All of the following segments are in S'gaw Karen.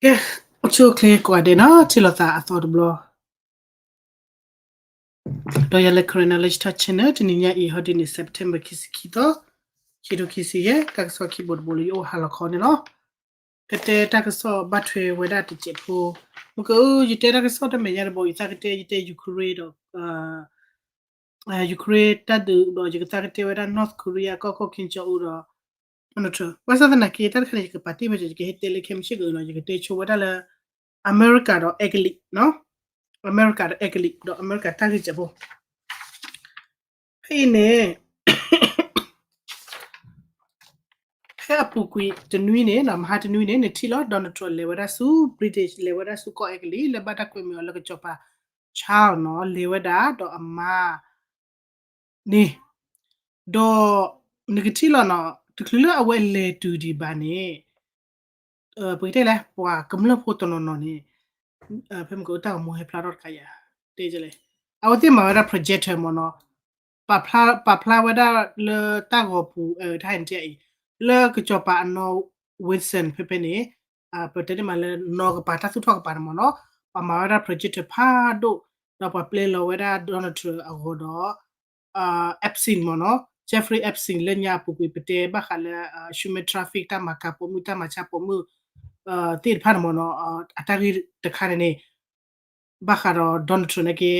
ကဲ, အိၣ်ဆူၣ်အိၣ်ချ့ကိးဂၤဒဲးနီၤ, ထံၣ်လိာ်သးအသီတဘျီ ဒီးယၤလၢ Karen Knowledge Talk Channel တနံၤညါအံၤ ဟီဒုန့ၣ် September ခံဆံခံသီ, ခံထိခံဆံယဲၢ်, တၢ်ကစီၣ်ခံဘိတဘိလၢယအိၣ်ဟါလီၤခီန့ၣ်လီၤ. ကတဲတၢ်ကစီၣ်ဘၣ်ထွဲဝဲဒၣ်တစဲးဖိ, မ့ၢ်က ယတဲတၢ်ကစီၣ်တမဲာ်ညါတဘိ ယသးကတဲ ယတဲ Ukraine ဒီး Ukraine တၢ်ဒုးဒီး ယကသးကတဲဝဲဒၣ် North Korea ကီၢ်ခိၣ် Kim Jong Un ဒီး Donald Trump ဘၣ်ဆၣ်သနာ်က့ တၢ်တခါန့ၣ် ယကပာ်တ့ၢ်မ့ၢ် ယကဟဲတဲလၢခဲမုၢ်ဆ့ၣ်ကနီၤ ယကတဲဆိဝဲဒၣ်လၢ အမဲရကၤဒီးအဲကလံး, အမဲရကၤဒီးအဲကလံး ဒီးအမဲရကၤတၢ်ဂ့ၢ်စဲးဖိ ဖဲအံၤန့ၣ် ဖဲအပူၤကွံာ်တနွံန့ၣ် မဟါတနွံန့ၣ် နထံၣ်လီၤ Donald Trump လဲၤဝဲဒၣ်ဆူ British လဲၤဝဲဒၣ်ဆူကီၢ်အဲကလံး လၢဘၣ်တၢ်ကွဲမုာ်အီၤလၢကစီၤပၤ Charles နီၤ လဲၤဝဲဒၣ်ဒီးအမါန့ၣ်, ဒီးနကထံၣ်လီၤနီၤ တချုးလၢအဝဲလဲၤတုၤဒံးဘၣ်န့ၣ် ပကတဲလဲၣ် ပှၤကမျၢၢ်ဖိတနီၤနီၤန့ၣ် ဖဲမ့ၢ်ကတၢ်ဂီၤမူဟဲဖျါထီၣ်တခါယၤ တဲလဲၣ် အဝဲသ့ၣ်မၤဝဲဒၣ် projector မ့ၢ်နီၤ, ပာ်ဖျါဝဲဒၣ်လၢတၢ်ဂီၤပူၤတခါအံၤ လၢကစီၤပၤအနီၢ် Wilson ဖဲဖဲန့ၣ် ပတဲန့ၢ်မးလၢနီၢ်ကပၤ တၢ်သူၣ်ထီၣ်ကပၤန့ၣ်မ့ၢ်နီၤ, ပှၤမၤဝဲဒၣ် projector ဖးဒိၣ် ဒီးပှၤပျဲလီၤဝဲဒၣ် Donald Trump အဂီၤဒီး Epstein မ့ၢ်နီၤ, Jeffrey Epstein လၢညါအပူၤကွံာ် ပတဲဘၣ်ဃးလၢ human traffic တၢ်မၤကၤပိာ်မုၣ် တၢ်မၤဆါပိာ်မုၣ် သ့ၣ်တဖၣ်န့ၣ်မ့ၢ်နီၤ, အတၢ်ဂ့ၢ်တခါန့ၣ်န့ၣ် ဘၣ်ဃးဒီး Donald Trump နာ်က့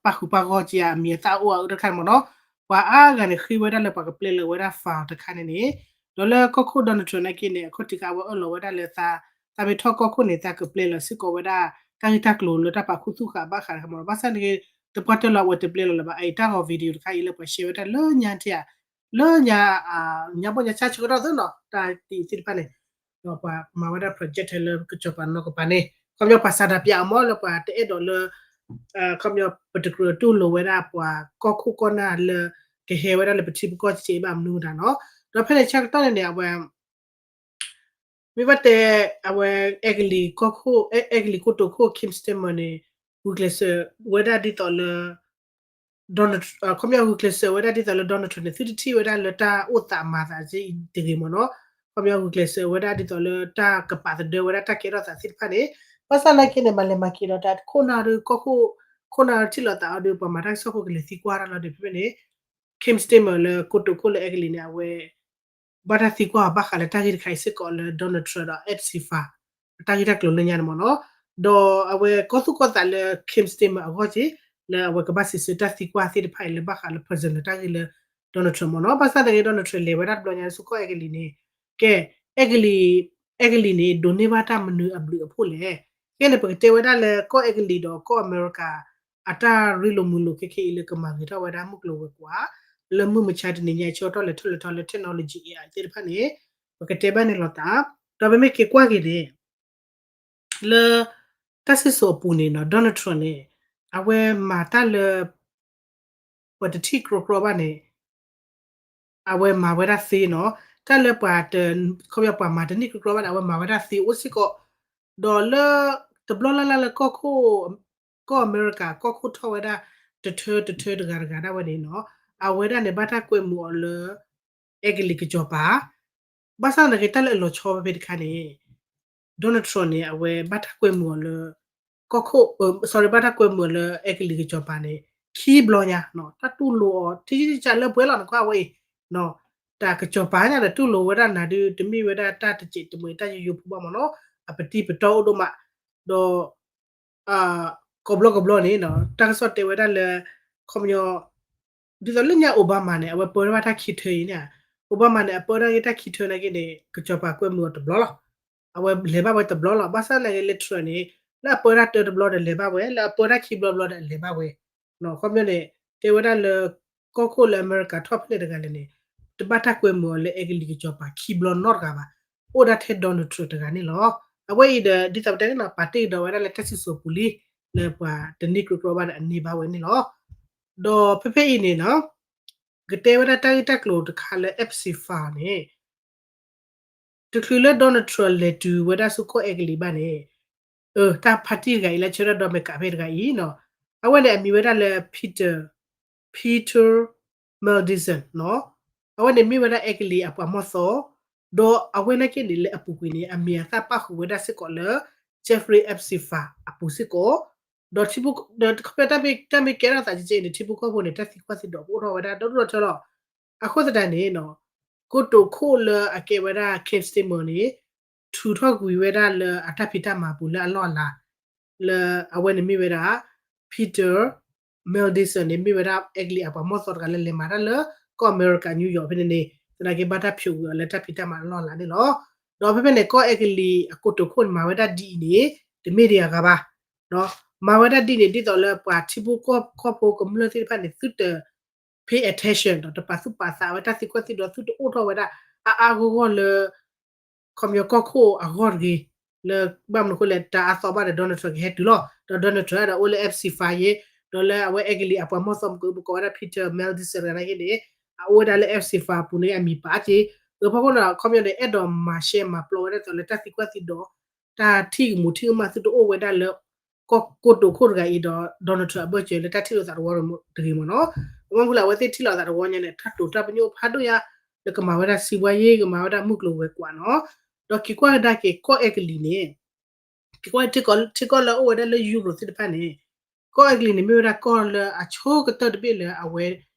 ပၣ်ဃုာ်ပၣ်ဂီၢ်က့ၤအမံၤအသၣ်အိၣ်အအၢတခါန့ၣ်မ့ၢ်နီၤ, ပှၤအါဂၤန့ၣ် ဃ့ဝဲဒၣ်လၢပှၤကပျဲလီၤဝဲဒၣ် file တခါန့ၣ်န့ၣ်, ဒီးလၢကီၢ်ခိၣ် Donald Trump နာ်က့န့ၣ် အခီၣ်ထံးခါအဝဲအၢၣ်လီၤဝဲဒၣ်လၢ သးမ့ၢ်ထီၣ်ကီၢ်ခိၣ်န့ၣ် သးကပျဲလီၤစ့ၢ်ကီးဝဲဒၣ် တၢ်ဂ့ၢ်တၢ်ကျိၤလၢတၢ်ပာ်ခူသူၣ်ဃာ်ဘၣ်ဃးတခါမ့ၢ်နီၤ, ဘၣ်ဆၣ်န့ၣ် တပှၢ်တၢၢ်လီၤအဝဲတပျဲလီၤလၢၤဘၣ်, အအံၤတၢ်ဂီၤ video တခါအံၤလၢပှၤ share ဝဲဒၣ်လၢညါထံၣ်ဧါ, လၢညါ ညါဘီၣ်ညါဆၣ်ဆၢကတီၢ်သ့နီၤ တၢ်တံၢ်သ့ၣ်တဖၣ်န့ၣ်, ဒီးပှၤမၤဝဲဒၣ် projector လၢကစီၤပၤနီၢ်ကပၤန့ၣ်, ခီပညီပှၤစးဒးပျးအီၤမ့ၢ်လၢပှၤတအဲၣ်ဒိးလၢ ခီပညီပတကြၢးတူၢ်လိာ်ဝဲဒၣ်ပှၤကီၢ်ခိၣ်ကီၢ်နၢ်လၢ ကဟဲဝဲဒၣ်လၢပထံပကီၢ်စ့ဘၣ်မနုၤမတၤနီၤ, ဒီးဖဲန့ၣ်ဆၢကတီၢ်န့ၣ်န့ၣ် အဝဲ မ့ၢ်ဘၣ်တဲ အဝဲ အဲကလံးကီၢ်ခိၣ် အဲ အဲကလံးကိတိာ်ခိၣ် Keir Starmer န့ၣ် ဂုာ်ကျဲးစၢးဝဲဒၣ်ဒ်သိးလၢ Donald, ခီပညီဂုာ်ကျဲးစၢးဝဲဒၣ်ဒ်သိးလၢ Donald Trump န့ၣ် သုတထံၣ်ဝဲဒၣ်လၢတၢ်အိၣ်သးမၤသးက့အံၤတဂ့ၤမ့ၢ်နီၤ, ခီပညီဂုာ်ကျဲးစၢးဝဲဒၣ်ဒ်သိးလၢတၢ်ကပာ်သဒၢဝဲဒၣ်တၢ်ကဲထီၣ်သးသ့ၣ်တဖၣ်န့ၣ်, ဘၣ်ဆၣ်သနာ်က့န့ၣ် မၤလဲၤမၤက့ၤဒီးတၢ်ခိၣ်နၢ်ဒီးကီၢ်ခိၣ်, ခိၣ်နၢ်ထံၣ်လိာ်သးအီၤဒီး ပှၤမၤတၢ်ကစီၣ်ဖိကလဲၤသံကွၢ်တၢ်လီၤဒီး ဖဲဖဲန့ၣ် Keir Starmer လၢကိတိာ်ခိၣ်လၢအဲကလံးန့ၣ် အဝဲ ဘၣ်တၢ်သံကွၢ်အီၤဘၣ်ဃးလၢတၢ်ဂ့ၢ်တခါအံၤစ့ၢ်ကီးလၢ Donald Trump ဒီး Epstein file အတၢ်ဂ့ၢ်တၢ်ကျိၤလၢညါန့ၣ်မ့ၢ်နီၤ, ဒီးအဝဲကီၢ်သူၣ်ကီၢ်သးလၢ Keir Starmer အဂီၢ်က့ၤ လၢအဝဲကဘၣ်စံးဆၢတၢ်သံကွၢ်သ့ၣ်တဖၣ်အံၤလၢဘၣ်ဃးလၢ personal တၢ်ဂ့ၢ်လၢ Donald Trump မ့ၢ်နီၤ, ဘၣ်ဆၣ်သနာ်က့ Donald Trump လဲၤဝဲဒၣ်တဘျီညါဆူကီၢ်အဲကလံးန့ၣ်, ကဲ, အဲကလံး, အဲကလံးန့ၣ် ဒိးန့ၢ်ဘၣ်တၢ်မနုၤအဘျုးအဖှိၣ်လဲၣ်, ကဲန့ၣ် ပကတဲဝဲဒၣ်လၢကီၢ်အဲကလံးဒီးကီၢ်အမဲရကၤ အတၢ်ရ့လိာ်မုာ်လိာ်ခဲခဲအံၤလၢကမၤဂ့ၤထီၣ်ဝဲဒၣ်မုၢ်ကျိၤဝဲၤကွာ်, လၢမုၢ်မဆါတနံၤညါအဆၢကတီၢ်လဲၤထီၣ်လဲၤထီလၢ technology အံၤသ့ၣ်တဖၣ်န့ၣ်, ပကတဲဘၣ်န့ၣ်လီၤသး, ဒီးပမ့ၢ်က့ၤကွၢ်က့ၤန့ၣ်, လၢ တၢ်စံၣ်စိၤအပူၤန့ၣ်နီၤ Donald Trump န့ၣ်, အဝဲမၤတၢ်လၢ ပှၤတထံၣ်ကြီကြီဘၣ်န့ၣ် အဝဲမၤဝဲဒၣ်သ့နီၤ, တၢ်လၢပှၤတ, ခီပညီပှၤမၤတန့ၢ်ကြီကြီဘၣ်န့ၣ် အဝဲမၤဝဲဒၣ်သ့အိၣ်စ့ၢ်ကီး, ဒီးလၢ တဘျီလၢ်လၢ်လၢကီၢ်ခိၣ်, ကီၢ်အမဲရကၤ ကီၢ်ခိၣ်ထီၣ်ဝဲဒၣ် တထၢတထၢတဂၤတဂၤဒၣ်ဝဲန့ၣ်နီၤ, အဝဲဒၣ်န့ၣ် ဘၣ်တၢ်ကွဲမုာ်အီၤလၢ အဲကလံးကစီၤပၤ, ဘၣ်ဆၣ်သနာ်က့ တၢ်လၢအလီၤဆီဖဲဖဲတခါန့ၣ် Donald Trump န့ၣ် အဝဲဘၣ်တၢ်ကွဲမုာ်အီၤလၢ ကီၢ်ခိၣ်, sorry ဘၣ်တၢ်ကွဲမုာ်အီၤလၢအဲကလံးကစီၤပၤန့ၣ် ခံဘျီညါ, တၢ်တူၢ်လိာ်အီၤ ထံဆၢလၢပှဲၤလီၤနကွၢ်ဝဲအံၤ, တၢ်ကစီၤပၤညါဒီးတူၢ်လိာ်ဝဲဒၣ်နၤဒုး တမ့ၢ်ဝဲဒၣ်တၢ်တစဲးတမှဲၤတၢ်ယိယိဖိဘၣ်မ့ၢ်နီၤ, အပတံၤပတီၢ်အိၣ်ဒိၣ်မး, ဒီး ကိးဘျီကိးဘျီန့ၣ် တၢ်ကစီၣ်တဲဝဲဒၣ်လၢ ခီပညီ ဒ်သိးလၢညါ Obama န့ၣ် အဝဲပၢထီၣ်ဘၣ်တၢ်ခံထၢအံၤန့ၣ်, Obama န့ၣ် အပၢတၢ်ဂ့ၢ်တၢ်ခံထၢနာ်က့န့ၣ် ကစီၤပၤကွဲမုာ်အီၤတဘျီလီၤ, အဝဲလဲၤဘၣ်ဝဲတဘျီလီၤ, ဘၣ်ဆၣ်သနာ်က့လၢ Trump န့ၣ် လၢအပၢတၢ်တၢတဘျီဒီးလဲၤဘၣ်ဝဲ, လၢအပၢတၢ်ခံဘျီဘျီဒီးလဲၤဘၣ်ဝဲ, ခီပညီန့ၣ် တဲဝဲဒၣ်လၢ ကီၢ်ခိၣ်လၢအမဲရကၤထီၣ်ဖဲလဲၣ်တဂၤလဲၣ်န့ၣ် တဘၣ်တၢ်ကွဲမုာ်အီၤလၢအဲကလံးကစီၤပၤခံဘျီနီတဂၤဘၣ်, အိၣ်ဒၣ်ထဲ Donald Trump တဂၤန့ၣ်လီၤ. အဝဲအံၤဒီး ဒ်သိးပတဲန့ၣ်နီၤ ပာ်တ့ၢ်ကဒီးဝဲဒၣ်လၢတၢ်စံၣ်စိၤပူၤလံ, လၢပှၤတန့ၢ်ကြီကြီဘၣ်ဒီးအန့ၢ်ဘၣ်ဝဲန့ၣ်လီၤ. ဒီးဖဲဖဲအံၤန့ၣ်နီၤ ကတဲဝဲဒၣ်တၢ်ဂ့ၢ်တၢ်ကျိၤတခါလၢ Epstein file န့ၣ် တချုးလၢ Donald Trump လဲၤတုၤဝဲဒၣ်ဆူကီၢ်အဲကလံးဘၣ်န့ၣ်, တၢ်ဖါတံၢ်တဂၤအံၤလၢဆၢထၢၣ်ဒီးမဲာ်ကးဖဲတဂၤအံၤနီၤ, အဝဲန့ၣ်အမံၤဝဲဒၣ်လၢ Peter, Peter Mendelssohn နီၤ, အဝဲန့ၣ်မ့ၢ်ဝဲဒၣ်အဲကလံးအပှၤမီၢ်သီ, ဒီးအဝဲနာ်က့န့ၣ်လၢအပူၤကွံာ်န့ၣ် အမံၤအသၣ်ပၣ်ဃုာ်ဝဲဒၣ်စ့ၢ်ကီးလၢ Jeffrey Epstein အပူၤစ့ၢ်ကီး, ဒီးထံဖိ ဒီးခီဖျိတၢ်မ့ၢ်ကဲထီၣ်သးကဲကဲအံၤန့ၣ် ထံဖိကီၢ်ဖိန့ၣ် တၢ်သံကွၢ်သံဒိးကအိၣ်ထီၣ်ဝဲဒၣ်ဒီဒူၣ်ဒီထၢလီၤ. အဃိသတးန့ၣ် ကိတိာ်ခိၣ်လၢအကဲဝဲဒၣ် Keir Starmer န့ၣ် ထုးထီၣ်ကွံာ်ဝဲဒၣ်လၢအတၢ်ဖံးတၢ်မၤအပူၤလၢအလီၢ်အလၤ လၢအဝဲန့ၣ်မ့ၢ်ဝဲဒၣ် Peter Mendelssohn န့ၣ် မ့ၢ်ဝဲဒၣ်အဲကလံးအပှၤမီၣ်သီတဂၤလၢလဲၤမၤတၢ်လၢကီၢ်အမဲရကၤ New York ဖဲန့ၣ်န့ၣ် သနာ်က့ဘၣ်တၢ်ဖျိးကွံာ်အီၤလၢတၢ်ဖံးတၢ်မၤအလီၢ်အလၤန့ၣ်လီၤ. ဒီးဖဲဖဲန့ၣ် ကီၢ်အဲကလံးအကိတိာ်ခိၣ်န့ၣ် မၤဝဲဒၣ်ဒ်အံၤန့ၣ် တမ့ၢ်ဒံးအဂၤဘၣ် မၤဝဲဒၣ်ဒ်န့ၣ် ဒ်သိးလၢပှၤထံဖိကီၢ်ဖိကမျၢၢ်သ့ၣ်တဖၣ်န့ၣ် သုတ pay attention ဒီးတပာ်သူၣ်ပာ်သးဝဲတၢ်သံကွၢ်သံဒိး သုတအိၣ်ထီၣ်ဝဲဒၣ်အါအါဂီၢ်ဂီၢ်လၢ ခီပညီကီၢ်ခိၣ်အဂီၢ်တဂ့ၤ, လၢဘၣ်မနုၤအဃိလဲၣ် တၢ်အါသီဘၣ်ဒီး Donald Trump ကဟဲတုၤလီၤ. ဒီး Donald Trump ဒီးအိၣ်လၢ Epstein file ယ့ၣ်, ဒီးလၢအဝဲအဲကလံးအပှၤမီၣ်သီမုၢ်ကပကိးဝဲဒၣ် Peter Mendelssohn တဂၤန့ၣ်ဂ့ၤန့ၣ် အအိၣ်ဝဲဒၣ်လၢ Epstein file အပူၤန့ၣ် အမံၤပာ်က့ၤ, အဖီခိၣ်န့ၣ် ခီပညီန့ၣ် အဲၣ်ဒိးမၤရှဲမၤပျီဝဲဒၣ်သိးလၢတၢ်သံကွၢ်သံဒိး တၢ်ထံၣ်ကမူးထံၣ်ကမၣ်သုတအိၣ်ဝဲဒၣ်လၢ ကီၢ်ကိတိာ်ခိၣ်တဂၤအံၤဒီး Donald Trump အဘၢၣ်စၢၤလၢတၢ်ထံၣ်လိာ်သးတဝီတဂ့ၤမ့ၢ်နီၤ. ဘၣ်မနုၤဃိလဲၣ် အဝဲသ့ၣ်ထံၣ်လိာ်သးတဝီညါန့ၣ် တၢ်တိာ်တၢ်ပညိၣ်ဖးဒိၣ်ညါ လၢကမၤဝဲဒၣ်စံးဘှါယ့ၣ် ကမၤဝဲဒၣ်မုၢ်ကျိၤဝဲၤကွာ်နီၤ. ဒီးက့ၤကွၢ်ကဒါက့ၤကီၢ်အဲကလံးန့ၣ် က့ၤကွၢ်ထံကီၢ်လၢအအိၣ်ဝဲဒၣ်လၢ Europe သ့ၣ်တဖၣ်န့ၣ် ကီၢ်အဲကလံးန့ၣ် မ့ၢ်ဝဲဒၣ်ကီၢ်လၢအဆိကတၢၢ်တဘ့ၣ်လၢအဝဲ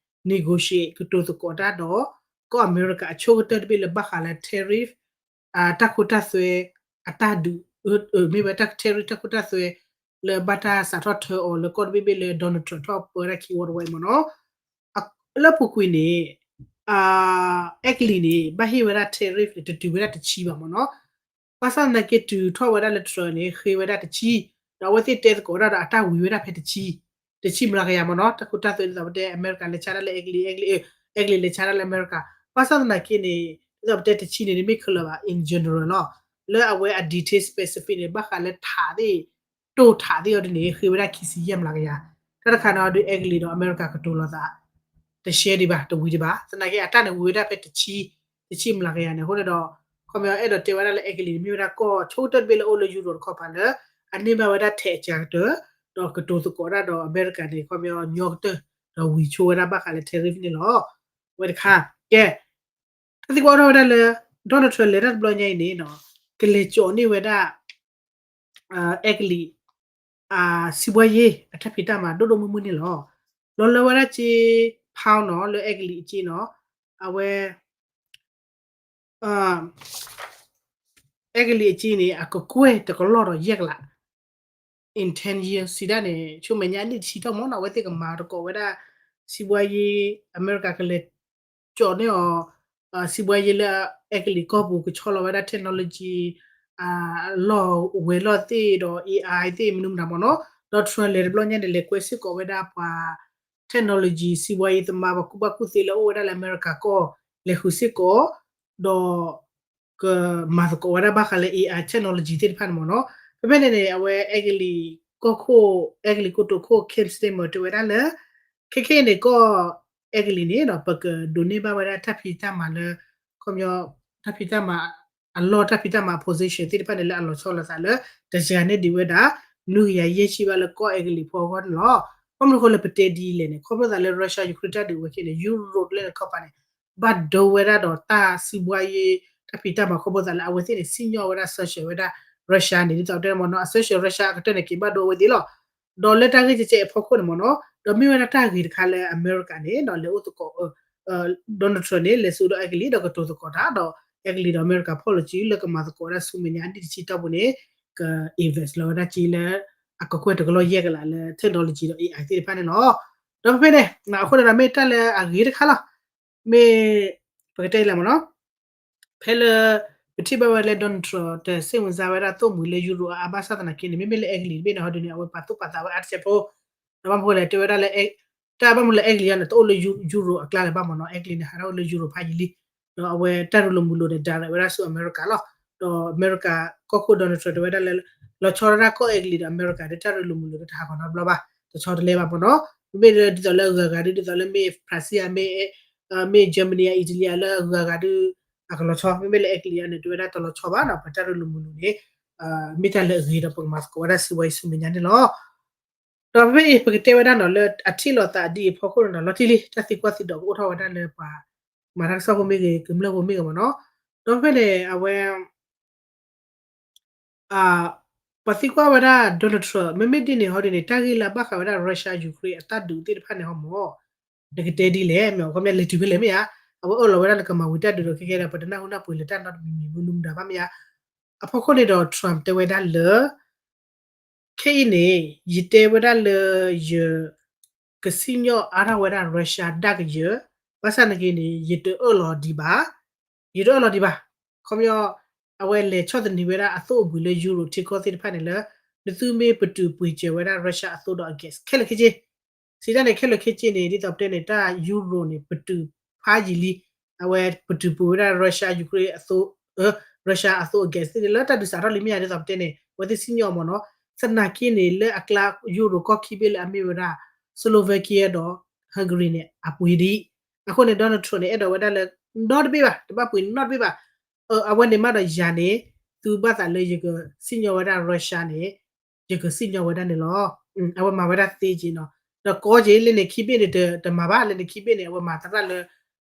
negotiate ကတိၤသကိးတၢ်ဒီး ကီၢ်အမဲရကၤအဆိကတၢၢ်တဘ့ၣ်လၢဘၣ်ဃးလၢ tariff တၢ်ခိတၢ်သွဲ အတၢ်ဒုး မ့ၢ်ဝဲတၢ် tariff တၢ်ခိတၢ်သွဲ လၢဘၣ်တၢ်စးထီၣ်ထၢအီၤလၢကီၢ်တဘ့ၣ်ဘ့ၣ်လၢ Donald Trump ထီၣ်ပၢဝဲဒၣ်ခံဝီတဝီအံၤမ့ၢ်နီၤ. လၢပူၤကွံာ်န့ၣ် အဲကလံးန့ၣ် ဘၣ်ဟ့ၣ်ဝဲဒၣ် tariff န့ၣ် တတုၤဝဲဒၣ်တဆံဘၣ်မ့ၢ်နီၤ. ဘၣ်ဆၣ်သနာ်က့တုၤထီၣ်ဝဲဒၣ်လၢ Trump န့ၣ် ဃ့ဝဲဒၣ်တဆံ, ဒီးအဝဲသ့ၣ်တဲသကိးဒၣ်ဒီးအတၢ်ဝံၤဝဲဒၣ်ဖဲတဆံ, တဆံမျးကယၤမ့ၢ်နီၤ. တၢ်ခိတၢ်သွဲဒ်သိးပတဲ အမဲရကၤလဲၤဆါတၢ်လၢအဲကလံး, အဲကလံးလဲၤဆါတၢ်လၢအမဲရကၤ. ဘၣ်ဆၣ်သနာ်က့န့ၣ် ဒ်သိးပတဲတဆံန့ၣ် တမ့ၢ်ခဲလၢာ်ဘၣ် in general လီၤ. လၢအဝဲအ detail specific န့ၣ် ဘၣ်ဃးလၢထးသ့ၣ် တိၢ်ထးသ့ၣ်အီၤဒ်န့ၣ် ဃ့ဝဲဒၣ်ခံဆံယဲၢ်မျးကယၤ. တၢ်တခါန့ၣ်အီၤဒုး အဲကလံးဒီးအမဲရကၤကတိၤလိာ်သး တရှဲဒံးဘၣ် တဝံၤဒံးဘၣ်. သနာ်က့အတၢ်န့ၣ်ဝံၤဝဲဒၣ်ဖဲတဆံ, တဆံမျးကယၤန့ၣ် အဃိန့ၣ်ဒီး ခီပညီအဲၣ်ဒိးတဲဝဲဒၣ်လၢအဲကလံးန့ၣ် မ့ၢ်ဝဲဒၣ်ကီၢ်ဆိကတၢၢ်တဘ့ၣ်လၢအိၣ်လၢ Europe တခီပၤလၢ အန့ၢ်ဘၣ်ဝဲဒၣ်ထဲးအစှၤကတၢၢ် ဒီးကတိၤသကိးတၢ်ဒီးအမဲရကၤန့ၣ် ခီပညီညီကတၢၢ် ဒီးဝံၤဆိဝဲဒၣ်ဘၣ်ဃးလၢ tariff န့ၣ်လီၤ. ဝဲတခါ ကဲ တၢ်သံကွၢ်အိၣ်ထီၣ်ဝဲဒၣ်လၢ Donald Trump လဲၤတၢ်တဘျီညါအံၤန့ၣ် ကလဲၤကၠီးန့ၢ်ဝဲဒၣ် အဲကလံး စံးဘှါယ့ၣ် အတၢ်ဖံးတၢ်မၤဒိၣ်ဒိၣ်မုၢ်မုၢ်န့ၣ်လီၤ. လီၤလၢဝဲဒၣ်က့ pound နီၤ လၢအဲကလံးအက့နီၤ အဝဲ အဲကလံးအက့န့ၣ် အကကွဲၢ်တကလီၢ်ဒီးယဲၢ်ကလး in ten years စံးဒၣ်န့ၣ် ဆူမဲာ်ညါနံၣ်တဆံထီၣ်မ့ၢ်နီၤ အဝဲသ့ၣ်ကမၤသကိးဝဲဒၣ် စံးဘှါယ့ၣ် အမဲရကၤကလဲၤကၠီးန့ၢ်အီၤ စံးဘှါယ့ၣ်လၢအဲကလံးကီၢ်ပူၤ ကဆီလီၤဝဲဒၣ် technology အလီၢ်ဝဲၤလီၢ်သ့ၣ်ဒီး AI သ့ၣ်မနုၤမတၤမ့ၢ်နီၤ ဒီး Trump လဲၤတဘျီညါန့ၣ် လဲၤကွဲးစ့ၢ်ကီးဝဲဒၣ်ပှၤ technology စံးဘှါယ့ၣ်သမား ပှၤကူၣ်ဘၣ်ကူၣ်သ့လၢအအိၣ်ဝဲဒၣ်လၢအမဲရကၤကီၢ် လဲၤဃုာ်စ့ၢ်ကီး ဒီး ကမၤသကိးဝဲဒၣ်ဘၣ်ဃးလၢ AI technology သ့ၣ်တဖၣ်န့ၣ်မ့ၢ်နီၤ. ဖဲဖဲန့ၣ်န့ၣ် အဝဲအဲကလံးကီၢ်ခိၣ် အဲကလံးကိတိာ်ခိၣ် Keir Starmer တဲဝဲဒၣ်လၢ ခဲခဲအံၤန့ၣ် ကီၢ်အဲကလံးန့ၣ်ဒီး ပကဒိးန့ၢ်ဘၣ်ဝဲဒၣ်တၢ်ဖံးတၢ်မၤလၢ ခီပညီ တၢ်ဖံးတၢ်မၤ အလီၢ်တၢ်ဖံးတၢ်မၤ position သ့ၣ်တဖၣ်န့ၣ် လၢအလီၤဆီလိာ်သးလၢ တစှၤန့ၢ်ဒံးဝဲဒၣ် နွံကယၤယဲၢ်ဆံဘၣ်လၢကီၢ်အဲကလံးဖိအဂီၢ်န့ၣ်လီၤ. ဘၣ်မနုၤအဃိလၢပတဲဒ်လဲၣ်န့ၣ် ခီဖျိသးလၢ Russia Ukraine တၢ်ဒုးဝဲအခံန့ၣ် Europe လၢတခီပၤန့ၣ် ဘၣ်ဒိဝဲဒၣ်ဒီးတၢ်စံးဘှါယ့ၣ် တၢ်ဖံးတၢ်မၤခီဖျိသးလၢအဝဲသ့ၣ်န့ၣ် စံၣ်ညီၣ်ဝဲဒၣ် sanction ဝဲဒၣ် Russia န့ၣ် ဒ်သိးတဲမ့ၢ်နီၤ အ sanction Russia အကတၢၢ်န့ၣ် က့ၤဘၣ်ဒိအဝဲသ့ၣ်လီၤ. ဒီးလၢတၢ်ဂ့ၢ်ကဲကဲအဖီခိၣ်န့ၣ်မ့ၢ်နီၤ ဒီးမ့ၢ်ဝဲဒၣ်တၢ်ဂ့ၤတခါလၢအမဲရကၤန့ၣ် ဒီးလဲၤအိၣ်သကိး Donald Trump န့ၣ် လဲၤဆူဒီးအဲကလံးဒီးကတိၤသကိးတၢ်ဒီး အဲကလံးဒီးအမဲရကၤ policy လၢကမၤသကိးဝဲဒၣ်ဆူမဲာ်ညါနံၣ်တဆံတီၢ်ပူၤန့ၣ် က invest လီၤဝဲဒၣ်က့လၢ အကကွဲၢ်တကလီၢ်ယဲၢ်ကလးလၢ technology ဒီး AI သ့ၣ်တဖၣ်န့ၣ်လီၤ. ဒီးဖဲဖဲန့ၣ် အဃိန့ၣ်ဒီးမ့ၢ်တၢ်လၢအဂ့ၤတခါလီၤ. မ့ၢ် ပကတဲလဲၣ်မ့ၢ်နီၤ ဖဲလၢ ပထံၣ်ဘၣ်ဝဲလၢ Donald Trump တစိတ်ဝင်စားဝဲဒၣ်သိၣ်မှံၤလၢ Euro အါအါဘၣ်ဆၣ်သနာ်က့န့ၣ် မ့မ့ၢ်လၢအဲကလံးတဘ့ၣ်န့ၣ် ဟီဒုန့ၣ် အဝဲပာ်သူၣ်ပာ်သးဝဲအါတစဲးဖိ ဒီးဘၣ်မနုၤဃိလဲၣ် တဲဝဲဒၣ်လၢ တၢ်ဘၣ်မနုၤလၢအဲကလံးအံၤန့ၣ် တအိၣ်လၢ Euro အကျါလၢၤဘၣ်မ့ၢ်နီၤ အဲကလံးန့ၣ် ဟးထီၣ်အိၣ်လၢ Euro ဖးယံာ်လံ ဒီးအဝဲတၢ်ရူၤလိာ်မုာ်လိာ်န့ၣ် direct ဝဲဒၣ်ဆူအမဲရကၤလီၤ. ဒီးအမဲရကၤကီၢ်ခိၣ် Donald Trump တဲဝဲဒၣ်လၢ လီၤဆီဒၣ်တၢ်ကီၢ်အဲကလံးဒီးအမဲရကၤဒီး တၢ်ရူၤလိာ်မုာ်လိာ်ဒီးတဟးဂီၤနီတဘျီဘၣ် တဆီတလဲဘၣ်မ့ၢ်နီၤ မ့မ့ၢ်ဒ်သိးလၢအဂုၤအဂၤဒုး ဒ်သိးလၢမ့ၢ် France ဧါ မ့ၢ် မ့ၢ် Germany ဧါ Italy ဧါ လၢအဂုၤအဂၤဒုး အကလီၤဆီ မ့မ့ၢ်လၢအဲကလံးအံၤန့ၣ် တဲဝဲဒၣ်တလီၤဆီဘၣ်နီၤ ပတၢ်ရူၤလိာ်မုာ်လိာ်န့ၣ် မ့ၢ်တၢ်လၢအဂ့ၤဒီးပကမၤသကိးဝဲဒၣ်ဆူဝဲအံၤဆူမဲာ်ညါန့ၣ်လီၤ. ဒီးဖဲအံၤ ပကတဲဝဲဒၣ်နီၤ လၢအထံၣ်လိာ်သးဒ်အံၤအဖီခိၣ်န့ၣ်ဒီး လီၤတံၢ်လံ တၢ်သံကွၢ်သံဒိးကအိၣ်ထီၣ်ဝဲဒၣ်လၢပှၤ မၤတၢ်ကစီၣ်ဖိမ့ၢ်ဂ့ၤ ကမျၢၢ်ဖိမ့ၢ်ဂ့ၤမ့ၢ်နီၤ ဒီးဖဲန့ၣ် အဝဲ အ ပှၤသံကွၢ်ဝဲဒၣ် Donald Trump မ့မ့ၢ်ဒ်န့ၣ်ဟီဒ်န့ၣ် တၢ်ဂ့ၢ်လၢအဘၣ်ဃးဝဲဒၣ် Russia Ukraine အတၢ်ဒုးသ့ၣ်တဖၣ်န့ၣ်ဟီမၢ် နကတဲဒ်လဲၣ် မ့ၢ်ခီပညီလဲၤတုၤဖဲလဲၣ်မ့ၢ်ဧါ, အဝဲအၢၣ်လီၤဝဲဒၣ်လၢကမၤဝံၤတၢ်ဒုးဒီးခဲကဲဒီး ပတနၢ်ဟူနၢ်ပှ့ၤလၢတၢ်နီတမံၤမံၤမနုၤမတၤဘၣ်မ့ၢ်ဧါ. အဖီခိၣ်န့ၣ်ဒီး Trump တဲဝဲဒၣ်လၢ ခဲအံၤန့ၣ် ယတဲဝဲဒၣ်လၢယ ကစံၣ်ညီၣ်အါထီၣ်ဝဲဒၣ် Russia ဒၣ်ကယၢၤ, ဘၣ်ဆၣ်နာ်က့န့ၣ် ယတအၢၣ်လီၤဒံးဘၣ်, ယတအၢၣ်လီၤဒံးဘၣ်. ခီပညီ အဝဲလဲၤဆီၣ်သနံးဝဲဒၣ်အသိၣ်အဘှံးလၢ Euro ထံကီၢ်သ့ၣ်တဖၣ်န့ၣ်လၢ နသုမ့ၢ်ပတုာ်ပှ့ၤစၢၤဝဲဒၣ် Russia အသိးဒီးအ gas ခဲလၢာ်ခဲဆ့ စံးတၢ်န့ၣ် ခဲလၢာ်ခဲဆ့န့ၣ် ဒ်သိးပတဲန့ၣ် တၢ် Euro န့ၣ် ပတုာ်ဖးယံာ်လံ, အဝဲပတုာ်ပှ့ၤဝဲဒၣ် Russia Ukraine အသိး, Russia အသိးအ gas သ့ၣ်န့ၣ် လၢတၢ်ဒုးစးထီၣ်လံမ့ၢ်ဧါ ဒ်သိးပတဲန့ၣ် အဝဲသ့ၣ်စံၣ်ညီၣ်မၢ်နီၤ, သနာ်က့န့ၣ် လၢအကျါ Euro ကီၢ်ခံဘ့ၣ်လၢအမ့ၢ်ဝဲဒၣ် Slovakia ဒီး Hungary န့ၣ် အပှ့ၤဒံး, အဃိန့ၣ် Donald Trump န့ၣ် အဲၣ်ဒိးဝဲဒၣ်လၢ နီတဘ့ၣ်ဘၣ်, တဘၣ်ပှ့ၤနီတဘ့ၣ်ဘၣ် အဝဲန့ၣ်မးဒီးယၤန့ၣ် သုဘၣ်သးလၢယကစံၣ်ညီၣ်ဝဲဒၣ် Russia န့ၣ် ယကစံၣ်ညီၣ်ဝဲဒၣ်န့ၣ်လီၤ. အဝဲမၤဝဲဒၣ်သ့က့ၤနီၤ, ဒီးကီက့ၤလၢန့ၣ်ခံဘ့ၣ်န့ၣ် တမၤဘၣ်, လၢန့ၣ်ခံဘ့ၣ်န့ၣ် အဝဲမၤသရၣ်လၢ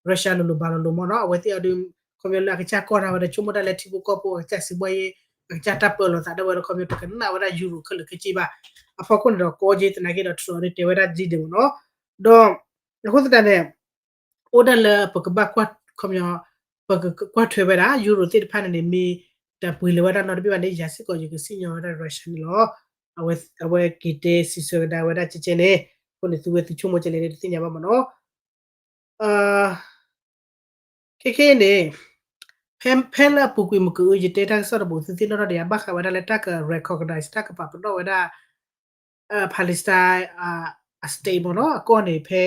Russia လိၤလိၤဘၣ်လိၤလိၤမၢ်နီၤ, အဝဲသ့ၣ်အီၤဒုး ခီပညီလၢအကစၢ်ကီၢ်တၢ်ဝဲဒီး ဆိကမိၣ်တၢ်လၢထံဖိကီၢ်ဖိ အကစၢ်စံးဘှီယ့ အကစၢ်တၢ်ပၢလီၤသးဒၣ်ဝဲလၢ ခီပညီတကနၣ်ဝဲဒၣ် Euro ခဲလၢာ်ခဲဆ့ဘၣ်. အဖီခိၣ်န့ၣ်ဒီး ကီက့ၤသနာ်က့ဒီး Trump န့ၣ်တဲဝဲဒၣ်ဒ်န့ၣ်မၢ်နီၤ, ဒီး အဃိသတးန့ၣ် အိၣ်ဒၣ်လၢပကဘၣ်ကွၢ်ထွဲဝဲဒၣ် Euro သ့ၣ်တဖၣ်န့ၣ်န့ၣ် မ့ၢ်တပှ့ၤလၢၤဝဲဒၣ်နီတဘ့ၣ်ဘၣ်န့ၣ် ယၤစ့ၢ်ကီး ယကစံၣ်ညီၣ်ဝဲဒၣ် Russia န့ၣ်လီၤ. အဝဲက့ၤတဲစံးဆၢကဒါဝဲဒၣ်ကဲကဲန့ၣ်, အဃိန့ၣ် သုဝဲသုဆိကမိၣ်ကဲလဲၣ်န့ၣ် တသ့ၣ်ညါဘၣ်မၢ်နီၤ. ခဲခဲအံၤန့ၣ် ဖဲလၢအပူၤကွံာ်မုၢ်ကအု ယတဲတၢ်ကစီၣ်တဘိ သုသ့ၣ်နီၣ်ထီၣ်ဒံးဧါ ဘၣ်ဃးဝဲဒၣ်လၢတၢ်က recognize တၢ်ကပာ်ပနီၣ်ဝဲဒၣ် Palestine အ state မၢ်နီၤ, အကီၢ်န့ၣ် ဖဲ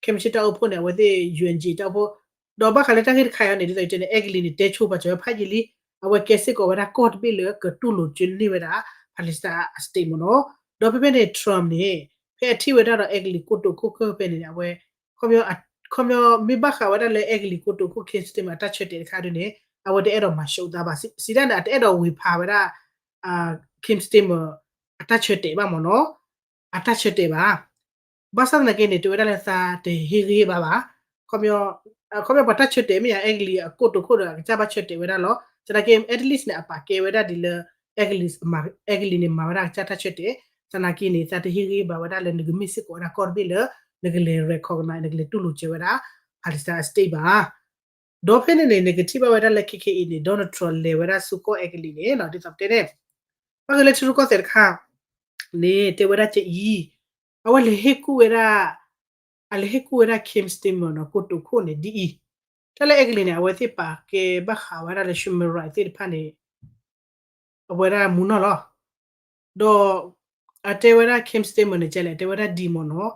ခဲမုၢ်ဆ့ၣ်တၢ်အိၣ်ဖှိၣ်န့ၣ် အဝဲသ့ၣ် ယူအန် တၢ်အိၣ်ဖှိၣ်, ဒီးဘၣ်ဃးလၢတၢ်ဂ့ၢ်တခါအံၤန့ၣ် ဒ်သိးယတဲန့ၣ် အဲကလံးန့ၣ် တဲဆိပာ်စၢၤဝဲဖးယံာ်လံ, အဝဲကဲစ့ၢ်ကီးဝဲဒၣ်ကီၢ်တဘ့ၣ်လၢကတူၢ်လိာ်ကန့ၢ်ဝဲဒၣ် Palestine အ state မၢ်နီၤ, ဒီးဖဲဖဲန့ၣ် Trump န့ၣ် ဖဲအထံၣ်ဝဲဒၣ်ဒီးအဲကလံးကိတိာ်ခိၣ်ခဲဖဲန့ၣ် အဝဲ ခီပညီ မ့ၢ်ဘၣ်ဃးဝဲဒၣ်လၢအဲကလံးကိတိာ်ခိၣ် Keir Starmer အတၢ်ဆၢတဲာ်တခါဒ်န့ၣ် အဝဲတအဲၣ်ဒိးမၤရှုံးသးဘၣ်, စံးတၢ်န့ၣ် အတအဲၣ်ဒိးဝ့ၤဖးဝဲဒၣ် Keir Starmer အတၢ်ဆၢတဲာ်ဘၣ်မၢ်နီၤ, အတၢ်ဆၢတဲာ်ဘၣ်. ဘၣ်ဆၣ်သနာ်က့န့ၣ် တဲဝဲဒၣ်လၢသးတဟ့ၣ်ဂံၢ်ဘါဘၣ်, ခီပညီ ခီပညီပှၤတၢ်ဆၢတဲာ်မ့ၢ်ယၤ အဲကလံးအကိတိာ်ခိၣ်ဒီး အကစၢ်ဘၣ်ဆၢတဲာ်ဝဲဒၣ်လီၤ, သနာ်က့ at least န့ၣ် အပာ်ကဲဝဲဒၣ်ဒ်လၢ အဲကလံး အဲကလံးန့ၣ် မၤဝဲဒၣ်အကစၢ်တၢ်ဆၢတဲာ်, သနာ်က့န့ၣ် သးတဟ့ၣ်ဂံၢ်ဘါဝဲဒၣ်လၢ နကမ့ၢ်စ့ၢ်ကီးဝဲဒၣ်ကီၢ်တဘ့ၣ်လၢ နကလဲၤ recognize နကလဲၤတူၢ်လိာ်စၢၤဝဲဒၣ် Palestine state ဘၣ်. ဒီးဖဲန့ၣ်န့ၣ် နကထံၣ်ဘၣ်ဝဲဒၣ်လၢခဲခဲအံၤန့ၣ် Donald Trump လဲၤဝဲဒၣ်ဆူကီၢ်အဲကလံးန့ၣ် ဒ်သိးပတဲန့ၣ် ဘၣ်ဃးလၢထံရူၢ်ကီၢ်သဲးတခါန့ၣ် တဲဝဲဒၣ်ကအံၤ, အဝဲလဲၤဟ့ၣ်ကူၣ်ဝဲဒၣ်, အလဲၤဟ့ၣ်ကူၣ်ဝဲဒၣ် Keir Starmer နီၤ ကိတိာ်ခိၣ်န့ၣ်ဒ်အံၤ, တၢ်လၢအဲကလံးန့ၣ် အဝဲသ့ၣ်ပာ်ကဲဘၣ်ဃးဝဲဒၣ်လၢ human right သ့ၣ်တဖၣ်န့ၣ် အဝဲဒၣ်မူနီၢ်လီၤ. ဒီး အတဲဝဲဒၣ် Keir Starmer န့ၣ် ကဲလဲၣ် တဲဝဲဒၣ်ဒ်မၢ်နီၤ,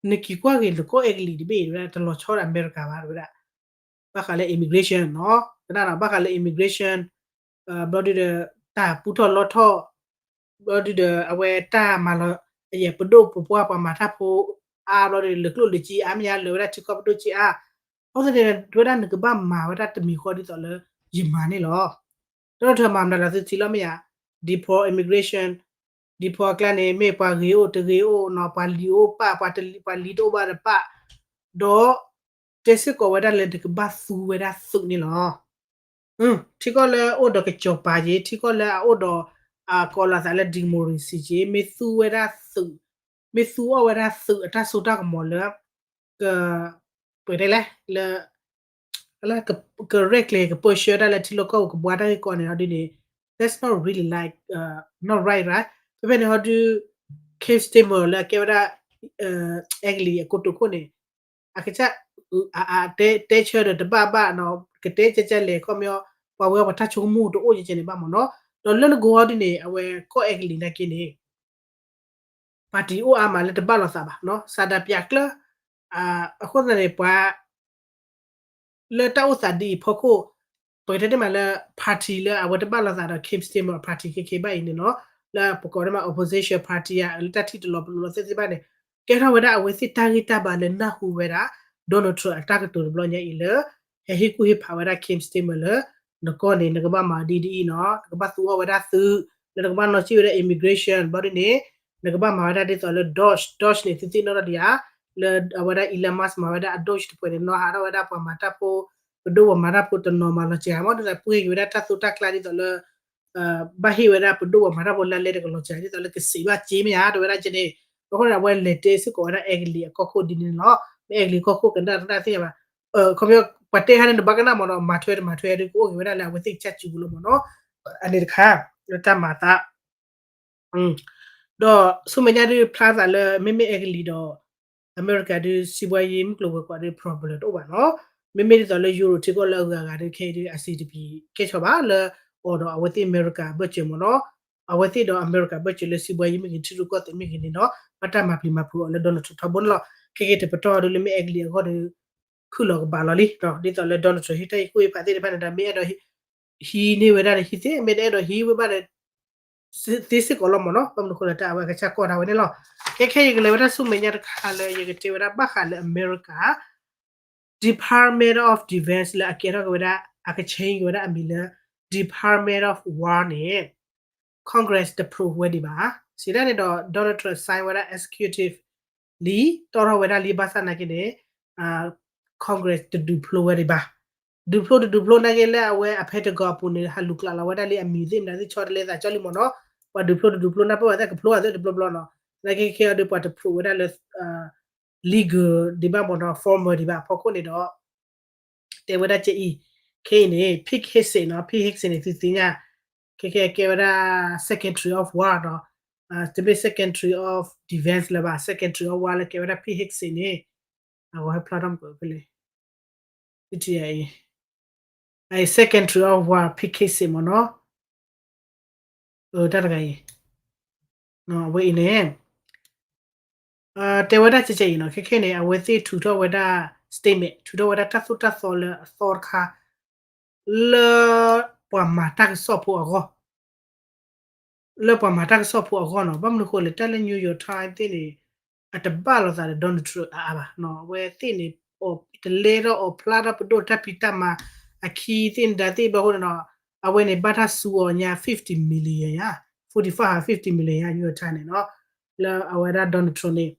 နက့ၤကွၢ်က့ၤနကီၢ်အဲကလံးတဘ့ၣ် တဲဝဲဒၣ် တလီၤဆီဒၣ်အမဲရကၤဘၣ် တဲဝဲဒၣ် ဘၣ်ဃးလၢ immigration နီၤ, ကနၣ်နီၤ ဘၣ်ဃးလၢ immigration ဘျီဒုဒီး တၢ်ပူထီၣ်လီထီၣ် ဘျီဒုဒီး အဝဲတၢ်မၤလီၤ အယဲၢ်ပဒိၣ်ပပှၢ်ပှၤမၤတၢ်ဖိ အါဘျီဒုဒီး လၢကျိၣ်လၢစ့အါမ့ၢ်ဧါ လၢဝဲဒၣ်ထံကီၢ်ပဒိၣ်စ့အါ, အဃိသတးန့ၣ် တဲဝဲဒၣ်နကဘၣ်မၤဝဲဒၣ်တမံၤဃီဒ်သိးလၢ ယမၤန့ၣ်လီၤ. ဒီးထၢမၤမနုၤလီၤသုထံၣ်လီၤမ့ၢ်ဧါ, deport immigration, deport အကျါန့ၣ် မ့ၢ်ပှၤဂ့ၤအိၣ်တဂ့ၤအိၣ်နီၤ, ပှၤလံၤအိၣ်ပၢ်, ပှၤလံၤတအိၣ်ဘၣ်တပၢ်, ဒီး တဲစ့ၢ်ကီးဝဲဒၣ်လၢနကဘၣ်သူဝဲဒၣ်သုးန့ၣ်လီၤ. ထံကီၢ်လၢအအိၣ်ဒီးကစီၤပၤက့ၤ, ထံကီၢ်လၢအအိၣ်ဒီး ကိးလီၤသးလၢ democracy က့ၤ, မ့ၢ်သူဝဲဒၣ်သုး, မ့ၢ်သူအီၣ်ဝဲဒၣ်သုးအတၢ်စိတၢ်ကမီၤလၢ က ပတဲလဲၣ် လၢ ကရဲၣ်ကျဲၤကပၢဆှၢတၢ်လၢထံလီၢ်ကီၢ်ပူၤကဘှါတၢ်ဂ့ၢ်ကီန့ၣ် အီၤဒ်န့ၣ် that's not really like, not right, right? ဖဲဖဲန့ၣ်ဟီဒု Keir Starmer လၢအကဲဝဲဒၣ် အဲကလံးအကိတိာ်ခိၣ်န့ၣ် အကစၢ် တဲဆၢဒီးတဘၣ်ဘၣ်နီၤ, ကတဲကဲကဲလဲၣ် ခီပညီ ပှၤဝဲပှၤတၢ်ဆိကမိၣ်တအိၣ်ကဲကဲန့ၣ်ဘၣ်မၢ်နီၤ, ဒီးလၢနကဝီၤဒ်န့ၣ် အဝဲကီၢ်အဲကလံးနာ်က့န့ၣ် party အိၣ်အါမးလၢတဘၣ်လိာ်သးဘၣ်နီၤ, စးဒၣ်ပၠးကျၢၢ်, အဃိသတးန့ၣ် ပှၤ လၢတၢ်အိၣ်သးဒ်အံၤဖီခိၣ်, ပကတဲတ့ၢ်မးလၢ party လၢအဝဲတဘၣ်လိာ်သးဒီး Keir Starmer party ခဲခဲဘၣ်အံၤန့ၣ်နီၤ, လၢပကိးတ့ၢ်မး opposition party ဧါ လၢတၢ်ထံၣ်တလီၤပလိာ်လီၤသ့ၣ်သ့ၣ်ဘၣ်န့ၣ်, ကဲထီၣ်ဝဲဒၣ်အဝဲသ့ၣ်တၢ်ဂံၢ်တၢ်ဘါလၢနၢ်ဟူဝဲဒၣ် Donald Trump အတၢ်ကတိၤတဘျီညါအံၤလၢ ဟဲဟ့ၣ်ကူၣ်ဟ့ၣ်ဖးဝဲဒၣ် Keir Starmer လၢ နကီၢ်န့ၣ် နကဘၣ်မၤဒ်ဒ်အံၤနီၤ, နကဘၣ်သူအီၣ်ဝဲဒၣ်သုး, လၢနကဘၣ်နီၢ်စံၣ်ဝဲဒၣ် immigration ဘျီဒ်န့ၣ်, နကဘၣ်မၤဝဲဒၣ်ဒ်သိးလၢ DoD, DoD န့ၣ် သုသ့ၣ်နီၣ်ထီၣ်ဒံးဧါ, လၢအဝဲဒၣ် Elon Musk မၤဝဲဒၣ်အ DoD တဖှဲးန့ၣ် နီၢ်ဟးထီၣ်ဝဲဒၣ်ပှၤမၤတၢ်ဖိ, ပဒိၣ်ပှၤမၤတၢ်ဖိတနီၤမၤလီၤစှၤမး ဒ်သိးပှ့ၤက့ၤဝဲဒၣ်တၢ်သိၣ်တၢ်ကျါဒ်သိးလၢ ဘၣ်ဟ့ၣ်ဝဲဒၣ်ပဒိၣ်ပှၤမၤတၢ်ဖိလၢအလဲတကလီၤစှၤ ဒ်သိးလၢကစံးဘၣ်စ့မ့ၢ်ဧါ တဲဝဲဒၣ်ကန့ၣ်, အဃိန့ၣ် အဝဲလဲၤတဲစ့ၢ်ကီးဝဲဒၣ်အဲကလံးအကီၢ်ခိၣ်ဒ်န့ၣ်လီၤ. မ့ၢ်အဲကလံးကီၢ်ခိၣ်ကနၣ်တနၢ်သ့ၣ်ညါဘၣ်, ခီပညီ ပှၤတဲခါန့ၣ် နဘၣ်ကနၣ်မ့ၢ်နီၤ မၤထွဲတမၤထွဲဒုးကအိၣ်က့ၤဝဲဒၣ်လၢအဝဲသ့ၣ်ကစၢ်စုပူၤလီၤမ့ၢ်နီၤ, အန့ၣ်တခါ လၢတၢ်မၤသး ဒီးဆူမဲာ်ညါဒုးဖျါသးလၢ မ့မ့ၢ်အဲကလံးဒီး အမဲရကၤဒုး စံးဘှါယံၤမုၢ်ကျိၤဝဲၤကွာ်ဒုး problem တအိၣ်ဘၣ်နီၤ. မ့မ့ၢ်ဒ်သိးလၢယူရိၤထံကီၢ်လၢအဂၤဂၤဒုး ခဲအံၤဒုး အဆင်တပြေကဲဆီဘၣ်လၢ အိၣ်ဒီးအဝဲသ့ၣ်အမဲရကၤဘၢၣ်စၢၤမ့ၢ်နီၤ. အဝဲသ့ၣ်ဒီးအမဲရကၤဘၢၣ်စၢၤလၢစံးဘှါယံၤမ့ၢ်ဂ့ၤ ထံရူၢ်ကီၢ်သဲးမ့ၢ်ဂ့ၤန့ၣ်နီၤ ဘၣ်တၢ်မၤပျံၤမၤဖုးအီၤလၢ Donald Trump ထီဘိန့ၣ်လီၤ. ခဲကဲတပတီၢ်ဒုးလၢမ့ၢ်အဲကလံးအဂီၢ်ဒုး ခုၣ်လီၤကဘၣ်လီၤလံ, ဒ်သိးလၢ Donald Trump ဟ့ၣ်တၢ်ဟ့ၣ်ကူၣ်ဟ့ၣ်ဖးသ့ၣ်တဖၣ်န့ၣ်ဒီး မ့ၢ်အဲၣ်ဒိးဟံးန့ၢ်ဝဲဒၣ်ဒီးဟံးသ့, မ့ၢ်တအဲၣ်ဒိးဟံးဝဲဘၣ်ဒီး သ့စ့ၢ်ကီးလီၤမ့ၢ်နီၤ. ဘၣ်မနုၤဃိလဲၣ် တၢ်အဝဲကစၢ်ကီၢ်ဒၣ်ဝဲန့ၣ်လီၤ. ခဲခဲယကလဲၤဝဲဒၣ်ဆူမဲာ်ညါတခါလၢ ယကတဲဝဲဒၣ်ဘၣ်ဃးလၢအမဲရကၤ Department of Defense လၢအကဲထီၣ်က့ၤဝဲဒၣ် အက change က့ၤဝဲဒၣ်အမံၤလၢ Department of War န့ၣ် Congress တ approve ဝဲဒံးဘၣ်. စံးဒ်န့ၣ်ဒီး Donald Trump sign ဝဲဒၣ် executive လံ, တီၣ်ထီၣ်ဝဲဒၣ်လံ ဘၣ်ဆၣ်နာ်က့န့ၣ် Congress တဒုးဖျိဝဲဒံးဘၣ်. ဒုးဖျိတဒုးဖျိနာ်က့လၢအဝဲအ Pentagon အပူၤန့ၣ် ဟးလူၤကျးလီၤဝဲဒၣ်လံအမံၤသ့ၣ်မတၤသ့ၣ်ဆီတလဲသးကၠီလံမ့ၢ်နီၤ. ပှၤဒုးဖျိတဒုးဖျိနၢ်ပၢၢ်ဝဲသ့ၣ်ကဖျိအသ့ၣ်တဘျီဘျီနီၤ. နာ်က့ခဲအံၤဒီးပှၤတ approve ဝဲဒၣ်လၢ legal ဒံးဘၣ်မ့ၢ်နီၤ formal ဒံးဘၣ်အဖီခိၣ်န့ၣ်ဒီး တဲဝဲဒၣ်ကဲအံၤ, ခဲအံၤန့ၣ် Pete Hegseth နီၤ Pete Hegseth န့ၣ် သုသ့ၣ်ညါ, ခဲခဲကဲဝဲဒၣ် Secretary of War နီၤ, တမ့ၢ် Secretary of Defense လၢၤဘၣ် Secretary of War လၢကဲဝဲဒၣ် Pete Hegseth န့ၣ်, အဝဲဟဲဖျါထီၣ်မကွဲးဖဲလဲၣ်, အံၤ Secretary of War Pete Hegseth မ့ၢ်နီၤ, တၢ်တဂၤအံၤ အဝဲအံၤန့ၣ် တဲဝဲဒၣ်ကဲကဲအံၤနီၤ, ခဲခဲန့ၣ် အဝဲသ့ၣ်ထုးထီၣ်ဝဲဒၣ် statement ထုးထီၣ်ဝဲဒၣ်တၢ်သိၣ်တၢ်သီလၢအသီတခါ လၢ ပှၤမၤတၢ်ကစီၣ်ဖိအဂီၢ် လၢပှၤမၤတၢ်ကစီၣ်ဖိအဂီၢ်နီၤ. ဘၣ်မနုၤဃိလဲၣ် တၢ်လၢ New York Times သ့ၣ်န့ၣ် အတဘၣ်လိာ်သးဒီး Donald Trump အါအါဘၣ်နီၤ. အဝဲသ့ၣ်န့ၣ် တလဲထီၣ်အီၤဖျါထီၣ်ပဒိၣ်တၢ်ဖံးတၢ်မၤအခံသ့ၣ်န့ၣ် တၢ်သ့ၣ်ဘၣ်အဃိန့ၣ်နီၤ, အဝဲန့ၣ်ဘၣ်တၢ်စူးအီၤညါ fifty million ယါ, forty-five fifty million ယါ New York Times န့ၣ်နီၤ, လၢအဝဲဒၣ် Donald Trump န့ၣ်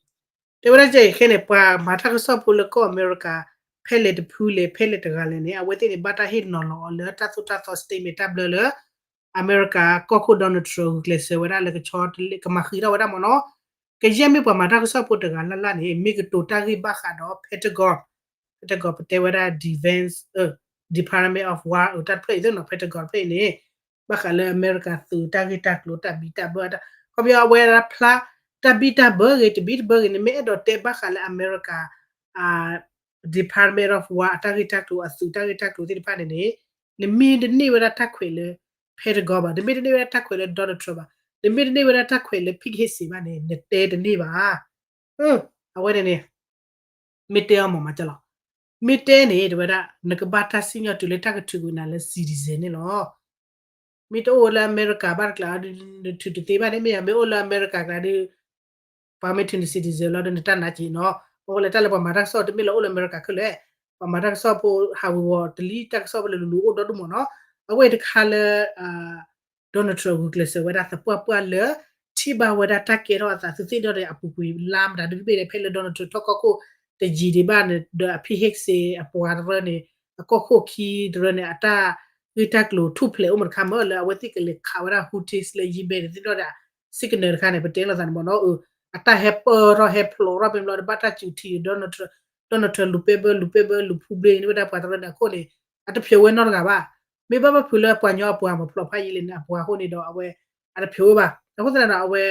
တဲဝဲဒၣ်ကဲခဲန့ၣ် ပှၤမၤတၢ်ကစီၣ်ဖိလၢကီၢ်အမဲရကၤ ဖဲလဲၣ်တဖုလဲၣ် ဖဲလဲၣ်တဂၤလဲၣ်န့ၣ် အဝဲသ့ၣ်န့ၣ် ဘၣ်တၢ်ဟ့ၣ်နီၤလီၤအီၤလၢတၢ်သိၣ်တၢ်သီ statement တၢ်ဘျၢလၢ အမဲရကၤကီၢ်ခိၣ် Donald Trump ဂုာ်ကျဲးစၢးဝဲဒၣ်လၢကဆီတလဲ ကမၤဃံးထီၣ်ဝဲဒၣ်မ့ၢ်နီၤ. ကယဲၢ်မ့ၢ်ပှၤမၤတၢ်ကစီၣ်ဖိတဂၤလၢ်လၢ်န့ၣ် မ့ၢ်ကတိၤတၢ်ဂ့ၢ်ဘၣ်ဃးဒီး Pentagon, Pentagon ပတဲဝဲဒၣ် Defense, Department of War တၢ်တဖျၢၣ်အံၤသ့ၣ်နီၤ Pentagon တဖျၢၣ်အံၤန့ၣ် ဘၣ်ဃးလၢအမဲရကၤသုးတၢ်ဂ့ၢ်တၢ်ကျိၤတၢ်ဘံၣ်တၢ်ဘၢ, ခီပညီအဝဲဒၣ်ဖျါ တၢ်ဘံၣ်တၢ်ဘၢဂ့ၤ တဘံၣ်တဘၢဂ့ၤန့ၣ် မ့ၢ်အဲၣ်ဒိးတဲဘၣ်ဃးလၢအမဲရကၤ Department of War အတၢ်ဂ့ၢ်တၢ်ကျိၤ အသုးတၢ်ဂ့ၢ်တၢ်ကျိၤသ့ၣ်တဖၣ်န့ၣ်န့ၣ် နမ့ၢ်တန့ၢ်ဝဲဒၣ်တၢ်ခွဲးလၢ Pentagon ဘၣ်, နမ့ၢ်တန့ၢ်ဝဲဒၣ်တၢ်ခွဲးလၢ Donald Trump ဘၣ်, နမ့ၢ်တန့ၢ်ဝဲဒၣ်တၢ်ခွဲးလၢ Pete Hegseth ဘၣ်န့ၣ် နတဲတန့ၢ်ဘၣ်. အဝဲန့ၣ်န့ၣ် မ့ၢ်တဲအီၤမ့ၢ်မၤကလီၤ, မ့ၢ်တဲန့ၣ် တဝဲဒၣ် နကဘၣ်တၢ်စံၣ်ညီၣ်တုၤလၢတၢ်ကထုးကွံာ်နၤလၢ citizen န့ၣ်လီၤ. မ့ၢ်တအိၣ်လၢအမဲရကၤဘၣ်တကျါဒီး နထုးတသ့ဘၣ်န့ၣ် မ့ၢ်ယါ မ့ၢ်အိၣ်လၢအမဲရကၤကျါဒီး ပှၤမ့ၢ်ထုးန citizen လီၤဒီး နတၢ်နာ်က့ၤနီၤ. အဃိလၢတၢ်လၢပှၤမၤတၢ်ကစီၣ်တမ့ၢ်လၢအိၣ်လၢအမဲရကၤခဲလၢာ်, ပှၤမၤတၢ်ကစီၣ်ဖိဟးဝံၤဝီၤတလံတၢ်ကစီၣ်ဖိလၢလူၤလူၤအိၣ်ဒီဒူၣ်မ့ၢ်နီၤ. အဝဲတခါလၢ Donald Trump ဂုာ်ကျဲးစၢးဝဲဒၣ်သပှၢ်ပှၢ်လၢ ထံၣ်ဘၣ်ဝဲဒၣ်တၢ်ကဲထီၣ်အသး သုသ့ၣ်နီၣ်ဒီးအပူၤကွံာ်လါမတၤဒုးတဘ့ၣ်ဒီး ဖဲလၢ Donald Trump ထီၣ်ကီၢ်ခိၣ်တယံာ်ဒံးဘၣ်န့ၣ်ဒီး အ Pete Hegseth အပှၤတရၢန့ၣ် အကီၢ်ခိၣ်ခံတရၢန့ၣ် အတၢ်ဂ့ၢ်တၢ်ကျိၤထူၣ်ဖျဲးအိၣ်မတခါမ့ၢ်လၢအဝဲသ့ၣ်ကလဲၤခးဝဲဒၣ် Houthis လၢယံဘဲန့ၣ် သ့ၣ်နီၣ်ဒီး signal တခါန့ၣ် ပတဲလိာ်သးန့ၣ်မ့ၢ်နီၤ. အတၢ်ဟဲပၢၢ်ထီၣ်ဟဲဖျိးထီၣ်ဖဲဘျီဒီး ဘၣ်တၢ်စူၤထံး Donald Trump, Donald Trump လူၤပဲဘၢလူၤပဲဘၢလူၤဖူဘျ့န့ၣ်ဝဲဒၣ်ပှၤတရၢန့ၣ်အခိၣ်န့ၣ် အတဖျဲးဝဲနီတဂၤဘၣ်. မ့ၢ်ဘၣ်ဘၣ်ဖုးလၢပှၤညီအပှၤမၤဖျိးဖးယံာ်လဲၣ်န့ၣ် အပှၤအဃိန့ၣ်ဒီး အဝဲအတဖျဲးဝဲဘၣ်. အဃိသတးဒီး အဝဲ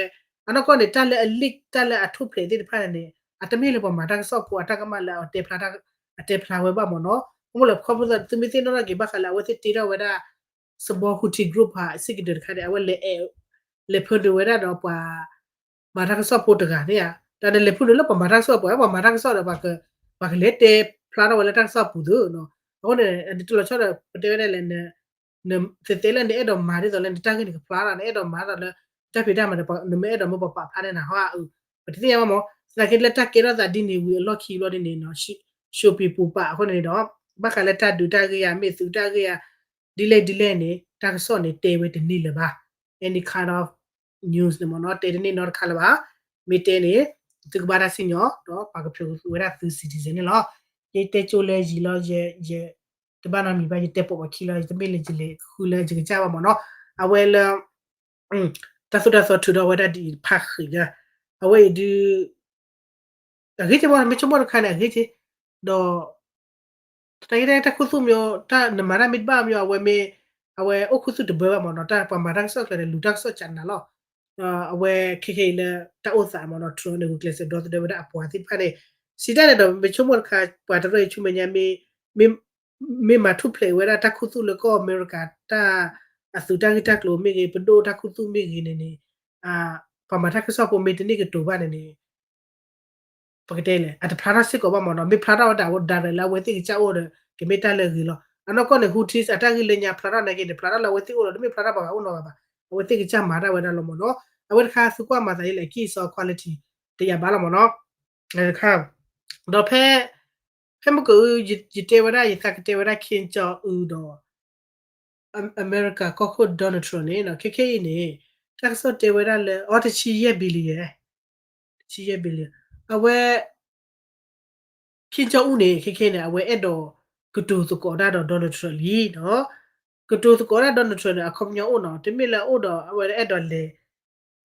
အနီၢ်ကီၢ်န့ၣ် တၢ်လၢအ leak တၢ်လၢအထူၣ်ဖျဲးသ့ၣ်တဖၣ်န့ၣ် အတမ့ၢ်လၢပှၤမၤတၢ်ကစီၣ်ဖိအတၢ်ကမၣ်လၢအတဲဖျါ အတဲဖျါဝဲဘၣ်မ့ၢ်နီၤ. အဃိလၢခီဖျိသုမ့ၢ်သ့ၣ်နီၣ်ထီၣ်က့ၤဘၣ်ဃးလၢအဝဲသ့ၣ်တ့ထီၣ်ဝဲဒၣ် စဘီ Houthi group ဟး signal တခါန့ၣ် အဝဲလဲၤ လဲၤဖၢဒုးဝဲဒၣ်ဒီးပှၤ မၤတၢ်ကစီၣ်ဖိတဂၤန့ၣ်ဧါ. တၢ်န့ၣ်လဲၤဖၢဒုးလၢပှၤမၤတၢ်ကစီၣ်ပှၤ ပှၤမၤတၢ်ကစီၣ်ဒီး ပှၤကလဲၤတဲဖျါထီၣ်ဝဲလၢတၢ်ကစီၣ်ပူၤသုနီၤ. အဃိန့ၣ် နတလီၤဆီဒီး ပတဲဝဲဒၣ်လဲၣ် နသတဲလၢနအဲၣ်ဒိးမၤဒ်သိးလၢနတၢ်ဂ့ၢ်န့ၣ်ကဖျါလီၤ နအဲၣ်ဒိးမၤဒ်သိးလၢ တၢ်ဖံးတၢ်မၤဒီး နမ့ၢ်အဲၣ်ဒိးမၢပှၤပာ်ဖျါန့ၣ်နဟီဧါ. ပတသ့ၣ်ညါဘၣ်မး သနာ်က့လၢတၢ်ကဲထီၣ်သးဒ်န့ၣ်ဝံၤအလီၢ်ခံဘျီဒ်န့ၣ်နီၤ ရှုံးပံၤပူၤပာ်အဃိန့ၣ်ဒီး ဘၣ်ဃးလၢတၢ်ဒုးတၢ်ဂ့ၢ်ဧါ မ့ၢ်သုးတၢ်ဂ့ၢ်ဧါ ဒ်လဲၣ်ဒ်လဲၣ်န့ၣ် တၢ်ကစီၣ်န့ၣ်တဲဝဲတန့ၢ်လၢၤဘၣ်. Any kind of news န့ၣ်မ့ၢ်နီၤ တဲတန့ၢ်နီတခါလၢၤဘၣ်. မ့ၢ်တဲန့ၣ် သုကဘၣ်တၢ်စံၣ်ညီၣ် ဒီးပှၤကဖျိးဝဲဒၣ်သု citizen န့ၣ်လီၤ. ယတဲကၠိလၢယံာ်လီၤ ယ တဘၣ်နီတမံၤဘၣ် ယတဲပိာ်ပှၤခံလီၤ ယတမ့ၢ်လၢယလဲၤဃုလၢယကစၢ်ဘၣ်မ့ၢ်နီၤ. အဝဲလၢ တၢ်သိၣ်တၢ်သီထုးထီၣ်ဝဲဒၣ်ဒ်အံၤဖးဃံးညါ, အဝဲအံၤဒုး အဂ့ၢ်က့မ့ၢ် မ့ၢ်ဆိကမိၣ်တခါန့ၣ် အဂ့ၢ်က့, ဒီး တၢ်ဂ့ၢ်တၢ်ခူသူၣ်မ့ၢ် တၢ်နမၤတၢ်မ့ၢ်တဘၣ်မ့ၢ် အဝဲမ့ၢ် အဝဲအိၣ်ခူသူၣ်တဘၢဘၣ်မ့ၢ်နီၤ, တၢ်ပှၤမၤတၢ်ကစီၣ်ကျဲၤန့ၣ် လူၤတၢ်ကစီၣ်ကနၤလီၤ. အဝဲခဲခဲအံၤလၢတၢ်အိၣ်သးမ့ၢ်နီၤ Trump န့ၣ် ဂုာ်ကျဲးစၢးဒီသဒၢဝဲဒၣ်အပှၤသ့ၣ်တဖၣ်န့ၣ် စံးတၢ်န့ၣ်ဒီး မ့ၢ်ဆိကမိၣ်တခါ ပှၤတရၢအံၤဆူမဲာ်ညါ မ့ၢ် မ့ၢ်မၤထူၣ်ဖျဲးဝဲဒၣ်တၢ်ခူသူၣ်လၢကီၢ်အမဲရကၤ တၢ်အသုးတၢ်ဂ့ၢ်တၢ်ကျိၤမ့ၢ်ဂ့ၤ ပဒိၣ်တၢ်ခူသူၣ်မ့ၢ်ဂ့ၤန့ၣ်န့ၣ် ပှၤမၤတၢ်ကစီၣ်ဖိမ့ၢ်တန့ၢ်ကတိၤဘၣ်န့ၣ်န့ၣ် ပကတဲလဲၣ် အတဖျါထီၣ်စ့ၢ်ကီးဘၣ်မ့ၢ်နီၤ, မ့ၢ်ဖျါထီၣ်ဝဲဒၣ် direct လၢအဝဲသ့ၣ်ကစၢ်အိၣ်ဒီး ကမ့ၢ်တၢ်လၢအဂ့ၤလီၤ. အနီၢ်ကီၢ်န့ၣ် Houthis အတၢ်ဂ့ၢ်လၢညါဖျါထီၣ်နာ်က့န့ၣ် ဖျါထီၣ်လၢအဝဲသ့ၣ်အိၣ်လီၤ, တမ့ၢ်ဖျါထီၣ်ပှၤဂၤအိၣ်နီတဂၤဘၣ်, အဝဲသ့ၣ်ကစၢ်မၤတၢ်ဝဲဒၣ်လီၤမ့ၢ်နီၤ. အဝဲတခါသုကွၢ်မၤသးဒ်လဲၣ် အကံၢ်အစီ quality တယာ်ဘၣ်လီၤမ့ၢ်နီၤ. တခါ ဒီးဖဲ ဖဲမုၢ်ကၢအု ယတဲဝဲဒၣ် ယသးကတဲဝဲဒၣ် Kim Jong Un ဒီး အမဲရကၤကီၢ်ခိၣ် Donald Trump န့ၣ် ခဲခဲအံၤန့ၣ် တၢ်ကစီၣ်တဲဝဲဒၣ်လၢ အီ တဆံယဲၢ် billion, တဆံယဲၢ် billion အဝဲ Kim Jong Un န့ၣ် ခဲခဲန့ၣ် အဝဲအဲၣ်ဒိးကတိၤသကိးတၢ်ဒီး Donald Trump လံနီၤ. ကတိၤသကိးတၢ် Donald Trump န့ၣ် အခီပညီအိၣ်နီၤ, တမ့ၢ်လၢအအိၣ်ဒီး အဝဲအဲၣ်ဒိးလဲၤ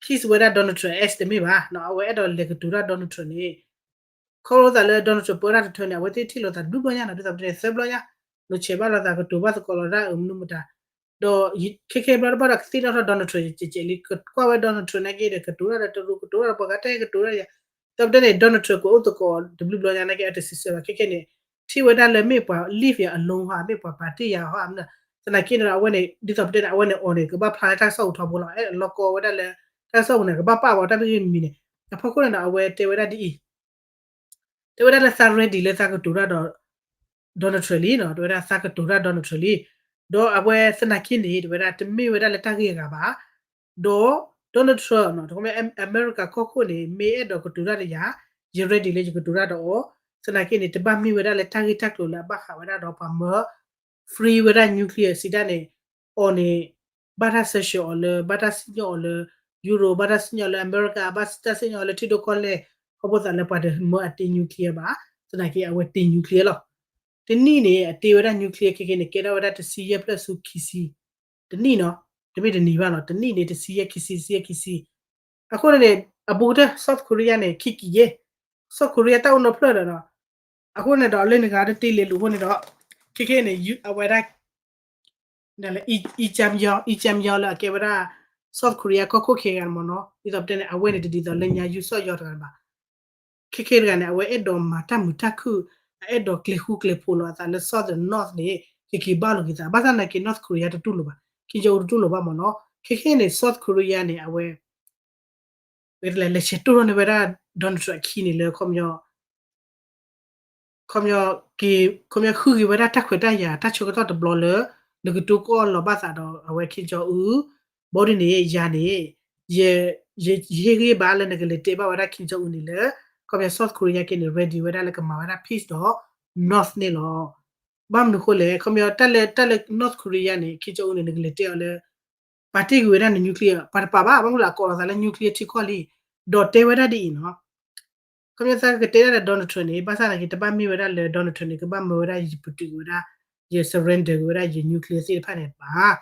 kiss ဝဲဒၣ် Donald Trump ass တမ့ၢ်ဘၣ်, အဝဲအဲၣ်ဒိးလဲၤကတိၤတၢ် Donald Trump န့ၣ် ခီဖျိသးလၢ Donald Trump ပၢတၢ်တထၢန့ၣ် အဝဲသ့ၣ်ထံၣ်လိာ်သးတဘျုးဘျီညါနီၤ, ဒ်သိးပတဲန့ၣ် သၢဘျီညါ, လိာ်ဆဲးဘၣ်လိာ်သး ကတိၤဘၣ်သကိးလိာ်တၢ်အမနုၤမတၤ, ဒီးခဲခဲဘျီတဘျီဒီး ကသ့ၣ်နီၣ်ထီၣ် Donald Trump ကဲးကဲးလံ, ကွၢ်ဝဲ Donald Trump နာ်က့ဒီး ကတိၤတၢ်ဒီးတရူး ကတိၤတၢ်ဒီးပှၤဂၤတဲ ကတိၤတၢ်ဒီးယၤ, ဒ်သိးပတဲန့ၣ် Donald Trump ကအိၣ်သကိးတဘျုးဘျီညါနာ်က့ အတစံးဆၢဘၣ် ခဲခဲန့ၣ် ထံၣ်ဝဲဒၣ်လၢမ့ၢ်ပှၤ leave ယၤ alone ဟီ မ့ၢ်ပှၤပာ်တ့ၢ်ယၤဟီ သနာ်က့န့ၣ်ဒီး အဝဲန့ၣ် ဒ်သိးပတဲန့ၣ် အဝဲန့ၣ်အီၤန့ၣ် ကဘၣ်ဖျါလၢတၢ်ကစီၣ်ပူၤထီဘိလီၤ, အဲၣ်လီၤကီဝဲဒၣ်လၢ တၢ်ကစီၣ်ပူၤန့ၣ် ကဘၣ်ပာ်ဝဲတၢ်မ့ၢ်ဂ့ၤမံၤန့ၣ်, အဖီခိၣ်န့ၣ်ဒီး အဝဲတဲဝဲဒၣ်ဒ်အံၤ တဲဝဲဒၣ်လၢသး ready လၢသးကတိၤတၢ်ဒီး Donald Trump လံနီၤ, တဲဝဲဒၣ်သးကတိၤတၢ် Donald Trump လံ, ဒီးအဝဲသနာ်က့န့ၣ် တဲဝဲဒၣ်တမ့ၢ်ဝဲဒၣ်လၢတၢ်ဂ့ၢ်အဂၤဘၣ်, ဒီး Donald Trump နီၤ တခီမ့ၢ် အမဲရကၤကီၢ်ခိၣ်န့ၣ် မ့ၢ်အဲၣ်ဒိးကတိၤတၢ်ဒီးယၤ ယ ready လၢယကတိၤတၢ်ဒီးအီၤ, သနာ်က့န့ၣ် တဘၣ်မ့ၢ်ဝဲဒၣ်လၢတၢ်ဂ့ၢ်တၢ်ကျိၤလၢအဘၣ်ဃးဝဲဒၣ်ဒီးပှၤမၢ free ဝဲဒၣ် nuclear စံးတၢ်န့ၣ် အီၤန့ၣ် ဘၣ်တၢ်ဆၢဆှၢအီၤလၢ ဘၣ်တၢ်စံၣ်ညီၣ်အီၤလၢ Europe ဘၣ်တၢ်စံၣ်ညီၣ်လၢအမဲရကၤ ဘၣ်တၢ်စံၣ်ညီၣ်အီၤလၢထံဒိၣ်ကီၢ်လဲၢ် ခီဖျိသးလၢပှၤတမၢအတ့ nuclear ဘၣ်, သနာ်က့အဝဲတ့ nuclear လီၤ. တနံၣ်န့ၣ် အတ့ဝဲဒၣ် nuclear ခဲခဲန့ၣ် ကဲထီၣ်ဝဲဒၣ်တဆံယဲၢ်ဖျၢၣ်ဆူခံဆံ, တနံၣ်နီၤ, တမ့ၢ်တနံၤဘၣ်နီၤ, တနံၣ်န့ၣ် တဆံယဲၢ်ခံဆံ တဆံယဲၢ်ခံဆံ, အဃိန့ၣ်န့ၣ် အဘူးကတၢၢ် South Korea န့ၣ် ခံကံၤယဲၢ်, South Korea တၢ်အိၣ်နီဖျၢၣ်လီၤနီၤ, အဃိန့ၣ်ဒီး လၢနဂၤတတ့လဲၤလူၤအဃိန့ၣ်ဒီး ခဲခဲန့ၣ် အဝဲဒၣ် ဒ်လဲၣ် အံကၠမ်ယီ အံကၠမ်ယီလၢအကဲဝဲဒၣ် South Korea ကီၢ်ခိၣ်ခံဂၤန့ၣ်မ့ၢ်နီၤ, ဒ်သိးပတဲန့ၣ် အဝဲန့ၣ်တဒ်သိးလၢညါ ယူးစီၣ်ယီတဂၤဘၣ်, ခဲခဲတဂၤန့ၣ် အဝဲအဲၣ်ဒိးမၤတၢ်မုာ်တၢ်ခုၣ်, အအဲၣ်ဒိးကျဲၤဃူကျဲၤဖိးလိာ်အသးလၢ South ဒီး North န့ၣ် ကက့ၤဘၣ်လိာ်က့ၤသး, ဘၣ်ဆၣ်သနာ်က့ North Korea တတူၢ်လိာ်ဘၣ်, Kim Jong Un တတူၢ်လိာ်ဘၣ်မ့ၢ်နီၤ, ခဲခဲန့ၣ် South Korea န့ၣ် အဝဲ လဲၤဆဲးတိၢ်ထီၣ်န့ၢ်ဝဲဒၣ် Donald Trump အခံန့ၣ်လၢ ခီပညီ ခီပညီ ခီပညီဃုက့ၤဝဲဒၣ်တၢ်ခွဲးတၢ်ယာ် တၢ်ဆၢကတီၢ်တဘျီလၢ နကတိၤကီၢ်လီၤဘၣ်သးဒီးအဝဲ Kim Jong Un, ဘီဒ်န့ၣ် ယၤန့ၣ် ယ ယဟ့ၣ်ဂံၢ်ဘါလၢနကလဲၤတဲဘၣ်ဝဲဒၣ် Kim Jong Un န့ၣ်လၢ ခီပညီ South Korea က့န့ၣ် ready ဝဲဒၣ်လၢကမၤဝဲဒၣ် peace ဒီး North န့ၣ်လီၤ. ဘၣ်မနုၤဃိလဲၣ် ခီပညီတၢ်လၢ တၢ်လၢ North Korea န့ၣ် Kim Jong Un န့ၣ် နကလဲၤတဲအီၤလၢ ပာ်တ့ၢ်ကွံာ်ဝဲဒၣ်န nuclear ပှၤတပာ်ဘၣ် ဘၣ်မနုၤလၢအကိးလီၤသးလၢ nuclear ထံကီၢ်လံ, ဒီးတဲဝဲဒၣ်ဒ်အံၤနီၤ, ခီပညီသးကတဲဒၣ်ဒီး Donald Trump န့ၣ် ဘၣ်ဆၣ်သနာ်က့ တဘၣ်မ့ၢ်ဝဲဒၣ်လၢ Donald Trump န့ၣ် ကဘၣ်မၢဝဲဒၣ် ယပတုာ်ကွံာ်ဝဲဒၣ် ယ surrender ကွံာ်ဝဲဒၣ်ယ nuclear သ့ၣ်တဖၣ်န့ၣ်ဘၣ်.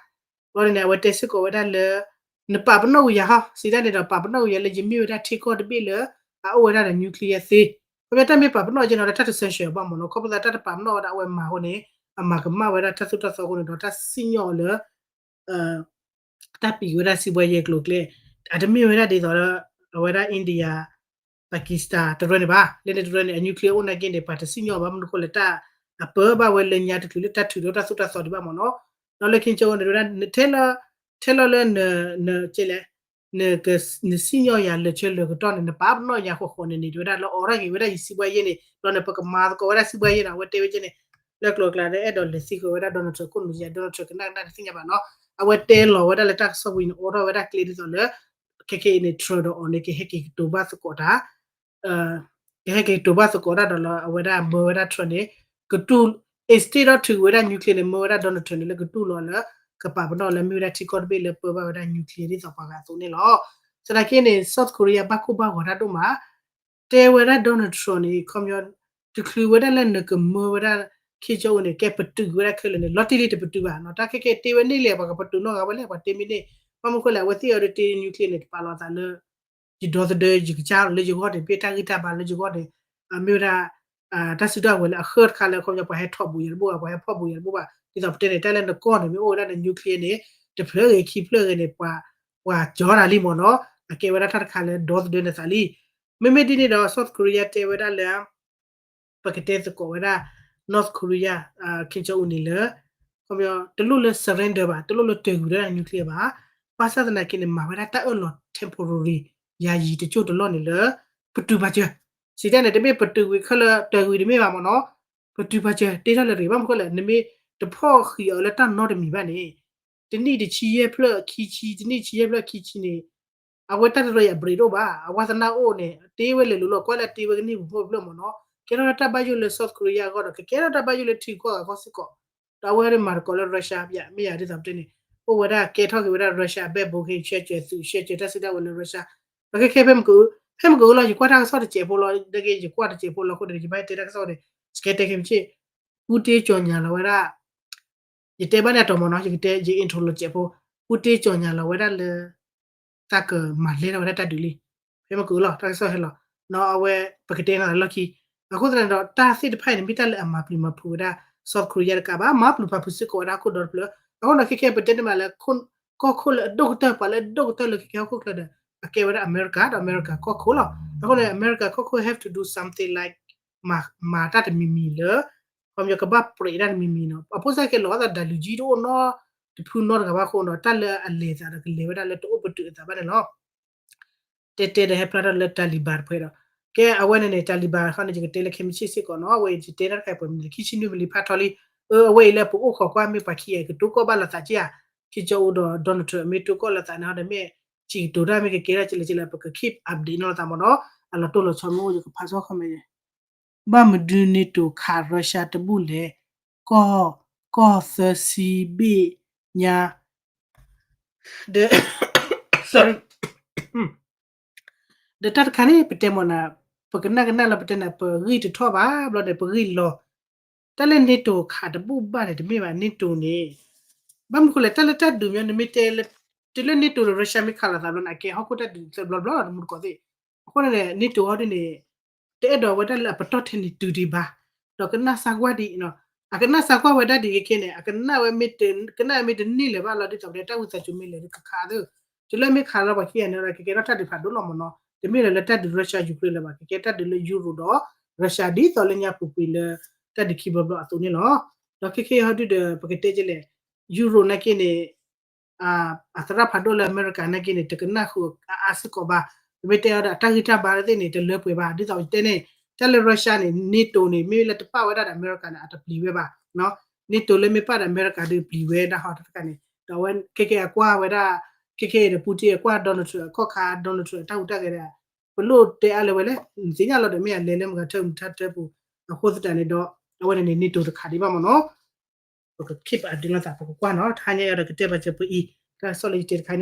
ဘီဒ်န့ၣ် အဝဲတဲစ့ၢ်ကီးဝဲဒၣ်လၢ နပာ်ပနီၣ်ကွံာ်ယၤဟီ စံးတၢ်န့ၣ်ဒီး ပာ်ပနီၣ်ကွံာ်ယၤလၢယမ့ၢ်ဝဲဒၣ်ထံကီၢ်တဘ့ၣ်လၢ အအိၣ်ဝဲဒၣ်ဒီး nuclear သ့, ခီပညီတၢ်မ့ၢ်ပာ်ပနီၣ်ကဲနီၤ တၢ်တဆၢဆှၢဘၣ်မ့ၢ်နီၤ, ခီဖျိသးတၢ်တပာ်ပနီၣ်ဝဲဒၣ်အဝဲမၤအဃိန့ၣ် အမၤကမၣ်ဝဲဒၣ်တၢ်သိၣ်တၢ်သီအဃိန့ၣ်ဒီး တၢ်စံၣ်ညီၣ်အီၤလၢ တၢ်ပံာ်ဝဲဒၣ်စံးဘှါယဲၢ်ကျိၤကျဲ, အတမ့ၢ်ဝဲဒၣ်ဒ်သိးလၢ အဝဲဒၣ် India, Pakistan တရၢန့ၣ်ဘၣ်, လၢန့ၣ်တရၢန့ၣ် အ nuclear အိၣ်နာ်က့န့ၣ် ပှၤတစံၣ်ညီၣ်ဘၣ်မနုၤဃိလဲၣ် တၢ်အပၢဘၣ်ဝဲလၢညါတချုးလၢတၢ်ထုးဒီးတၢ်သိၣ်တၢ်သီဒံးဘၣ်မ့ၢ်နီၤ, ဒီးလၢ Kim Jong Un န့ၣ် တဲဝဲဒၣ် ထဲလီၤလၢန ကဲလဲၣ် နစံၣ်ညီၣ်ယၤလၢာ်ဆၢလၢာ်ကတီၢ်န့ၣ် နပာ်ပနီၣ်ယၤဃီဃီန့ၣ်န့ၣ် တဲဝဲဒၣ်လၢအိးထီၣ်က့ၤဝဲဒၣ်ယစံးဘှါယဲၢ်န့ၣ် ဒီးန့ၣ် ပကမၤသကိးဝဲဒၣ်စံးဘှါယဲၢ်န့ၣ် အဝဲတဲဝဲကဲန့ၣ် လၢကျိၤကျဲဒီးအဲၣ်ဒိးလဲၤသံကွံာ်ဝဲဒၣ် Donald Trump ခိၣ်နူာ်ယၤ Donald Trump ကနၣ်ကနၣ်တသ့ၣ်ညါဘၣ်နီၤ, အဝဲတဲလီၤဝဲဒၣ်လၢတၢ်ကစီၣ်ဝံၤန့ၣ် အိးထီၣ်ဝဲဒၣ်ကျဲဒ်သိးလၢ ခဲခဲအံၤန့ၣ် Trump ဒီးအီၤန့ၣ် ကဟဲက့ၤကတိၤဘၣ်သကိးတၢ် ကဟဲက့ၤကတိၤဘၣ်သကိးတၢ်ဒီးလၢအဝဲဒၣ်မၢဝဲဒၣ် Trump န့ၣ် ကတူၢ် instead of ထုးဝဲဒၣ် nuclear န့ၣ် မၢဝဲဒၣ် Donald Trump န့ၣ် လၢကတူၢ်လိာ်လၢ ကပာ်ပနီၣ်လၢမ့ၢ်ဝဲဒၣ်ထံကီၢ်တဘ့ၣ်လၢပၢဘၣ်ဝဲဒၣ် nuclear ဒ်သိးပှၤဂၤအသိးန့ၣ်လီၤ. သနာ်က့န့ၣ် South Korea ဘၣ်ကိၢ်ဘၣ်ဂီၤတၢ်ဒိၣ်မး တဲဝဲဒၣ် Donald Trump န့ၣ် ခီပညီ တချုးဝဲဒၣ်လၢနကမၢဝဲဒၣ် Kim Jong Un န့ၣ် ကဲပတုာ်ကွံာ်ဝဲဒၣ်ခဲလၢာ်န့ၣ် လီၤတံၢ်လံတပတုာ်ဘၣ်နီၤ. တၢ်ခဲကဲတ့ဝဲန့ၣ်လဲၣ် ပှၤကပတုာ်နီတဂၤဝဲလဲၣ် ပှၤတ့မ့ၢ်န့ၣ် ဘၣ်မနုၤဃိလဲၣ် အဝဲသ့ၣ်အီၤဒ်တ့ nuclear န့ၣ် တပာ်လီၤအသးလၢ ယဒီသဒၢ ယကစၢ်လၢယဂီၢ်န့ၣ် မ့ၢ်တၢ်ဂံၢ်တၢ်ဘါလၢယဂီၢ်န့ၣ် မ့ၢ်ဝဲဒၣ် တၢ်စုတၢ်ဝဲၤလၢအဃၢတခါလၢ အခီပညီ ပှၤဟဲထီၣ်ဘူးယၤတဘိၣ်ဘၣ် ပှၤဟဲဖီၣ်ဘူးယၤတဘိၣ်ဘၣ် ဒ်သိးပတဲန့ၣ် တၢ်လၢနကီၢ်န့ၣ် မ့ၢ်အိၣ်ဝဲဒၣ်လၢ nuclear န့ၣ် တဖျၢၣ်ဂ့ၤခံဖျၢၣ်ဂ့ၤန့ၣ် ပှၤ ပှၤကၠီနၤလံမ့ၢ်နီၤ အကဲဝဲဒၣ်တၢ်တခါလၢဒီသဒၢနသးလံ. မ့မ့ၢ်ဒ်န့ၣ်ဒီး South Korea တဲဝဲဒၣ်လၢ ပကတဲသကိးဝဲဒၣ် North Korea Kim Jong Un န့ၣ်လၢ တလိၣ်လၢ surrender ဘၣ် တလိၣ်လၢတၢၤကွံာ်ဝဲဒၣ် nuclear ဘၣ်. ဘၣ်ဆၣ်သနာ်က့န့ၣ် မၤဝဲဒၣ်တၢ်အၢၣ်လီၤ temporary ယၤယံၤတကၠိၢ်တလီၢ်န့ၣ်လၢ ပတုာ်ပာ်စၢၤ စံးတၢ်န့ၣ် တမ့ၢ်ပတုာ်ကွံာ်ခဲလၢာ်တၢၤကွံာ်တမ့ၢ်ဘၣ်မ့ၢ်နီၤ ပတုာ်ပာ်စၢၤ တ့ထီၣ်လၢတဂ့ၤ ဘၣ်မနုၤဃိလဲၣ် နမ့ၢ်တဖီၣ်ဃံးအီၤလၢတၢ်နီတမံၤဘၣ်န့ၣ် တနံၣ်တဆံယဲၢ်ဖျၢၣ်ခံဆံ တနံၣ်တဆံယဲၢ်ဖျၢၣ်ခံဆံန့ၣ် အဝဲတၢ်တရၢအံၤအ break တအိၣ်ဘၣ် အဝဲသနာ်အိၣ်န့ၣ် တ့ဝဲလဲၤလိၤလီၤ ကွၢ်လၢတ့ဝဲကန့ၢ်ပူၤဖျၢၣ်ဖျၢၣ်မ့ၢ်နီၤ ကဲထီၣ်တၢ်ဘၣ်ယိၣ်လၢ South Korea အဂီၢ်ဒီး ကကဲထီၣ်တၢ်ဘၣ်ယိၣ်လၢထံကီၢ်ဂၤကီၢ်စ့ၢ်ကီး ဒီးအဝဲဒၣ်မၤသကိးလၢ Russia မ့ၢ်ယၤဒ်သိးပတဲန့ၣ် အိၣ်ဝဲဒၣ်ကဲထီၣ်က့ၤဝဲဒၣ် Russia အဘဲၣ်ဘိးက့ၤ ဆှဲကၢၤသုး ဆှဲကၢၤတၢ်စုကဝဲၤလၢ Russia ဒီးခဲခဲဖဲမ့ၢ်က ဖဲမ့ၢ်ကလီၤ ယကွၢ်တၢ်ကစီၣ်တစဲးဖိလီၤ ဒ်က့ ယကွၢ်တစဲးဖိလီၤအဃိန့ၣ် ယဘၣ်တဲတၢ်ကစီၣ်န့ၣ် စကဲတဲခဲမ့ၢ်ဆ့ၣ် ပူတ့ကၠီၤညါလီၤဝဲဒၣ် ယတဲဘၣ်န့ၣ်အတီၤမ့ၢ်နီၤ ယကတဲ ယ intro လီၤတစဲးဖိ ပူတ့ကၠီၤညါလီၤဝဲဒၣ်လၢ တၢ်ကမၤလဲၢ်ထီၣ်ဝဲဒၣ်တၢ်ဒုးလံ ဖဲမ့ၢ်ကလီၤ တၢ်ကစီၣ်ဟဲလီၤ နီၤအဝဲ ပကတဲနီၤလၢလီၢ်ခံ အဃိသတးန့ၣ်ဒီး တၢ်သ့ၣ်တဖၣ်အံၤန့ၣ် မ့ၢ်တၢ်လၢအမၤပျံၤမၤဖုးဝဲဒၣ် South Korea တကးဘၣ် မၤပျံၤမၤဖုးစ့ၢ်ကီးဝဲဒၣ်ဟီၣ်ခိၣ်ဒီတဖျၢၣ် အဃိဒီးခဲခဲပတဲန့ၣ်မးလၢ ကီၢ်ခိၣ်လၢအဒိၣ်ကတၢၢ် ပှၤလၢအဒိၣ်ကတၢၢ်လၢခဲခဲဟီၣ်ခိၣ်ချၢဒီး အကဲဝဲဒၣ်အမဲရကၤ ဒီးအမဲရကၤကီၢ်ခိၣ်လီၤ. အဃိန့ၣ် အမဲရကၤကီၢ်ခိၣ် have to do something like မၤတၢ်တမံၤမံၤလၢ ခီပညီကဘၣ်ပြဲးတၢ်တမံၤမံၤနီၤ အဖိစၢ်ကဲလီၤသးဒၣ်လူၤကၠံတအိၣ်နီတဖုနီတဂၤဘၣ်အဃိဒီး တၢ်လၢအလဲၤသးဒီးကလဲၤဝဲဒၣ်လၢတအိၣ်ပတုာ်အသးဘၣ်န့ၣ်လီၤ. တဲတဲဒီးဟဲဖျါထီၣ်လၢ Taliban တဖုဒီး ကဲအဝဲန့ၣ်န့ၣ် Taliban ခီန့ၣ် ယကတဲလၢခဲမုၢ်ဆ့ၣ်စ့ၢ်ကီးနီၤ အဝဲယတဲတၢ်တခါအံၤပှဲၤမနုၤလဲၣ် ခံဆံနွံမံးနံးဖးထီလံ အၢ အဝဲအံၤလၢပအိၣ်ခိးကွၢ်မ့ၢ်ပှၤခံဂၤအံၤ ကတိၤကီၣ်ဘၣ်လိာ်သးက့ဧါ Kim Jong Un ဒီး Donald Trump မ့ၢ်တိၤကီၣ်လိာ်သးန့ၣ်ဒီးမ့ၢ် စံးကတိၤတၢ်မ့ၢ်ကကဲထီၣ်ကလဲာ်ကလဲာ် ပက keep update နီၢ်လိာ်သးမ့ၢ်နီၤ အလီၤတိၢ်လီၤဆီမ့ၢ်အိၣ် ယကဖးဆီၣ်ခီမ့ၢ် ဘၣ်မနုၤ NATO ခး Russia တဘူၣ်လဲၣ် ကီၢ် ကီၢ်သၢဆံဘ့ၣ်ညါ ဒီး sorry ဒီးတၢ်တခါန့ၣ် ပတဲမ့ၢ်နၤ ပကနၣ်ကနၣ်လၢပတဲနၤ ပဂံၢ်တထီၣ်ဘၣ် ဘျီန့ၣ် ပဂံၢ်လီၤ တၢ်လၢ NATO ခးတဘူၣ်ဘၣ်န့ၣ် တမ့ၢ်ဘၣ် NATO န့ၣ် ဘၣ်မနုၤဃိလဲၣ် တၢ်လၢတၢ်ဒုးမ့ၢ် နမ့ၢ်တဲလၢ တုၤလၢ NATO ဒီး Russia မ့ၢ်ခးလိာ်သးဘျီန့ၣ် အကဲဟီၣ်ခိၣ်တၢ်ဒုးသၢဘျီဘျီလီၤ တမူတကိးသ့ၣ် အဃိန့ၣ် NATO ဟီဒ်န့ၣ် တအဲၣ်ဒိးဝဲဒၣ်လၢအပတီၢ်ထဲန့ၣ်တုၤဒံးဘၣ်, ဒီးကနၣ်စၢ်ကွၢ်ဒံး, အကနၣ်စၢ်ကွၢ်ဝဲဒၣ်ဒ်ခဲကဲန့ၣ် အကနၣ်ဝဲမ့ၢ်တန့ၢ်လၢၤဘၣ်လီၤ ဒ်သိးပတဲ တၢ်ဝံသးစူၤမ့ၢ်လဲၤကခးသ့, တုၤလၢမ့ၢ်ခးလီၤပှၤခံဂၤန့ၣ်ဒီး ကကဲထီၣ်တၢ်ဒုးဖးဒိၣ်လီၤမ့ၢ်နီၤ, တမ့ၢ်လၢၤလၢတၢ်ဒုး Russia Ukraine လၢၤဘၣ်, ကကဲတၢ်ဒုးလၢ Europe ဒီး Russia ဒ်သိးလၢညါပူၤကွံာ်လၢ တၢ်ဒုးခံဘျီဘျီအသိးန့ၣ်လီၤ. ဒီးခဲကဲအံၤဟီဒုဒီး ပကတဲကလဲၣ် Europe နာ်က့န့ၣ် အသရၣ်ဖးဒိၣ်လၢအမဲရကၤနာ်က့န့ၣ် တကနၣ်ဃုာ်အါအါစ့ၢ်ကီးဘၣ်, ပမ့ၢ်တဲအီၤဒီးအတၢ်ဂံၢ်တၢ်ဘါသ့ၣ်န့ၣ် တလၢပှဲၤဘၣ်, ဒ်သိးယတဲန့ၣ် တၢ်လၢ Russia န့ၣ် NATO န့ၣ် မ့ၢ်လၢတပာ်ဝဲဒၣ်ဒီးအမဲရကၤန့ၣ် အတပျံၤဝဲဘၣ်, NATO လၢမ့ၢ်ပာ်ဒီးအမဲရကၤဒီးပျံၤဝဲဒၣ်ဟီတခါန့ၣ်, ဒီးအဝဲခဲကဲအကွၢ်ဝဲဒၣ် ခဲကဲအံၤဒီး Putin အကွၢ် Donald Trump အခီၣ်ခါ Donald Trump အတၢ်ဟူးတၢ်ဂဲၤဒီး ပလိၣ်တဲအါလၢၤဝဲလဲၣ်, နသ့ၣ်ညါလီၤဒီးမ့ၢ်အလဲၤလၢမတၤဂၤထၢမတၤဂၤထၢပူၤ, အဃိသတးန့ၣ်ဒီး အဝဲန့ၣ်န့ၣ် NATO တခးဒံးဘၣ်မ့ၢ်နီၤ, ပက keep update လိာ်သး ပကကွၢ်နီၤ, တဟါညါအံၤဒီးကတဲဘၣ်စၢၤပအံၤ, တၢ်ကစီၣ်လၢယတဲတခါန့ၣ်လီၤ.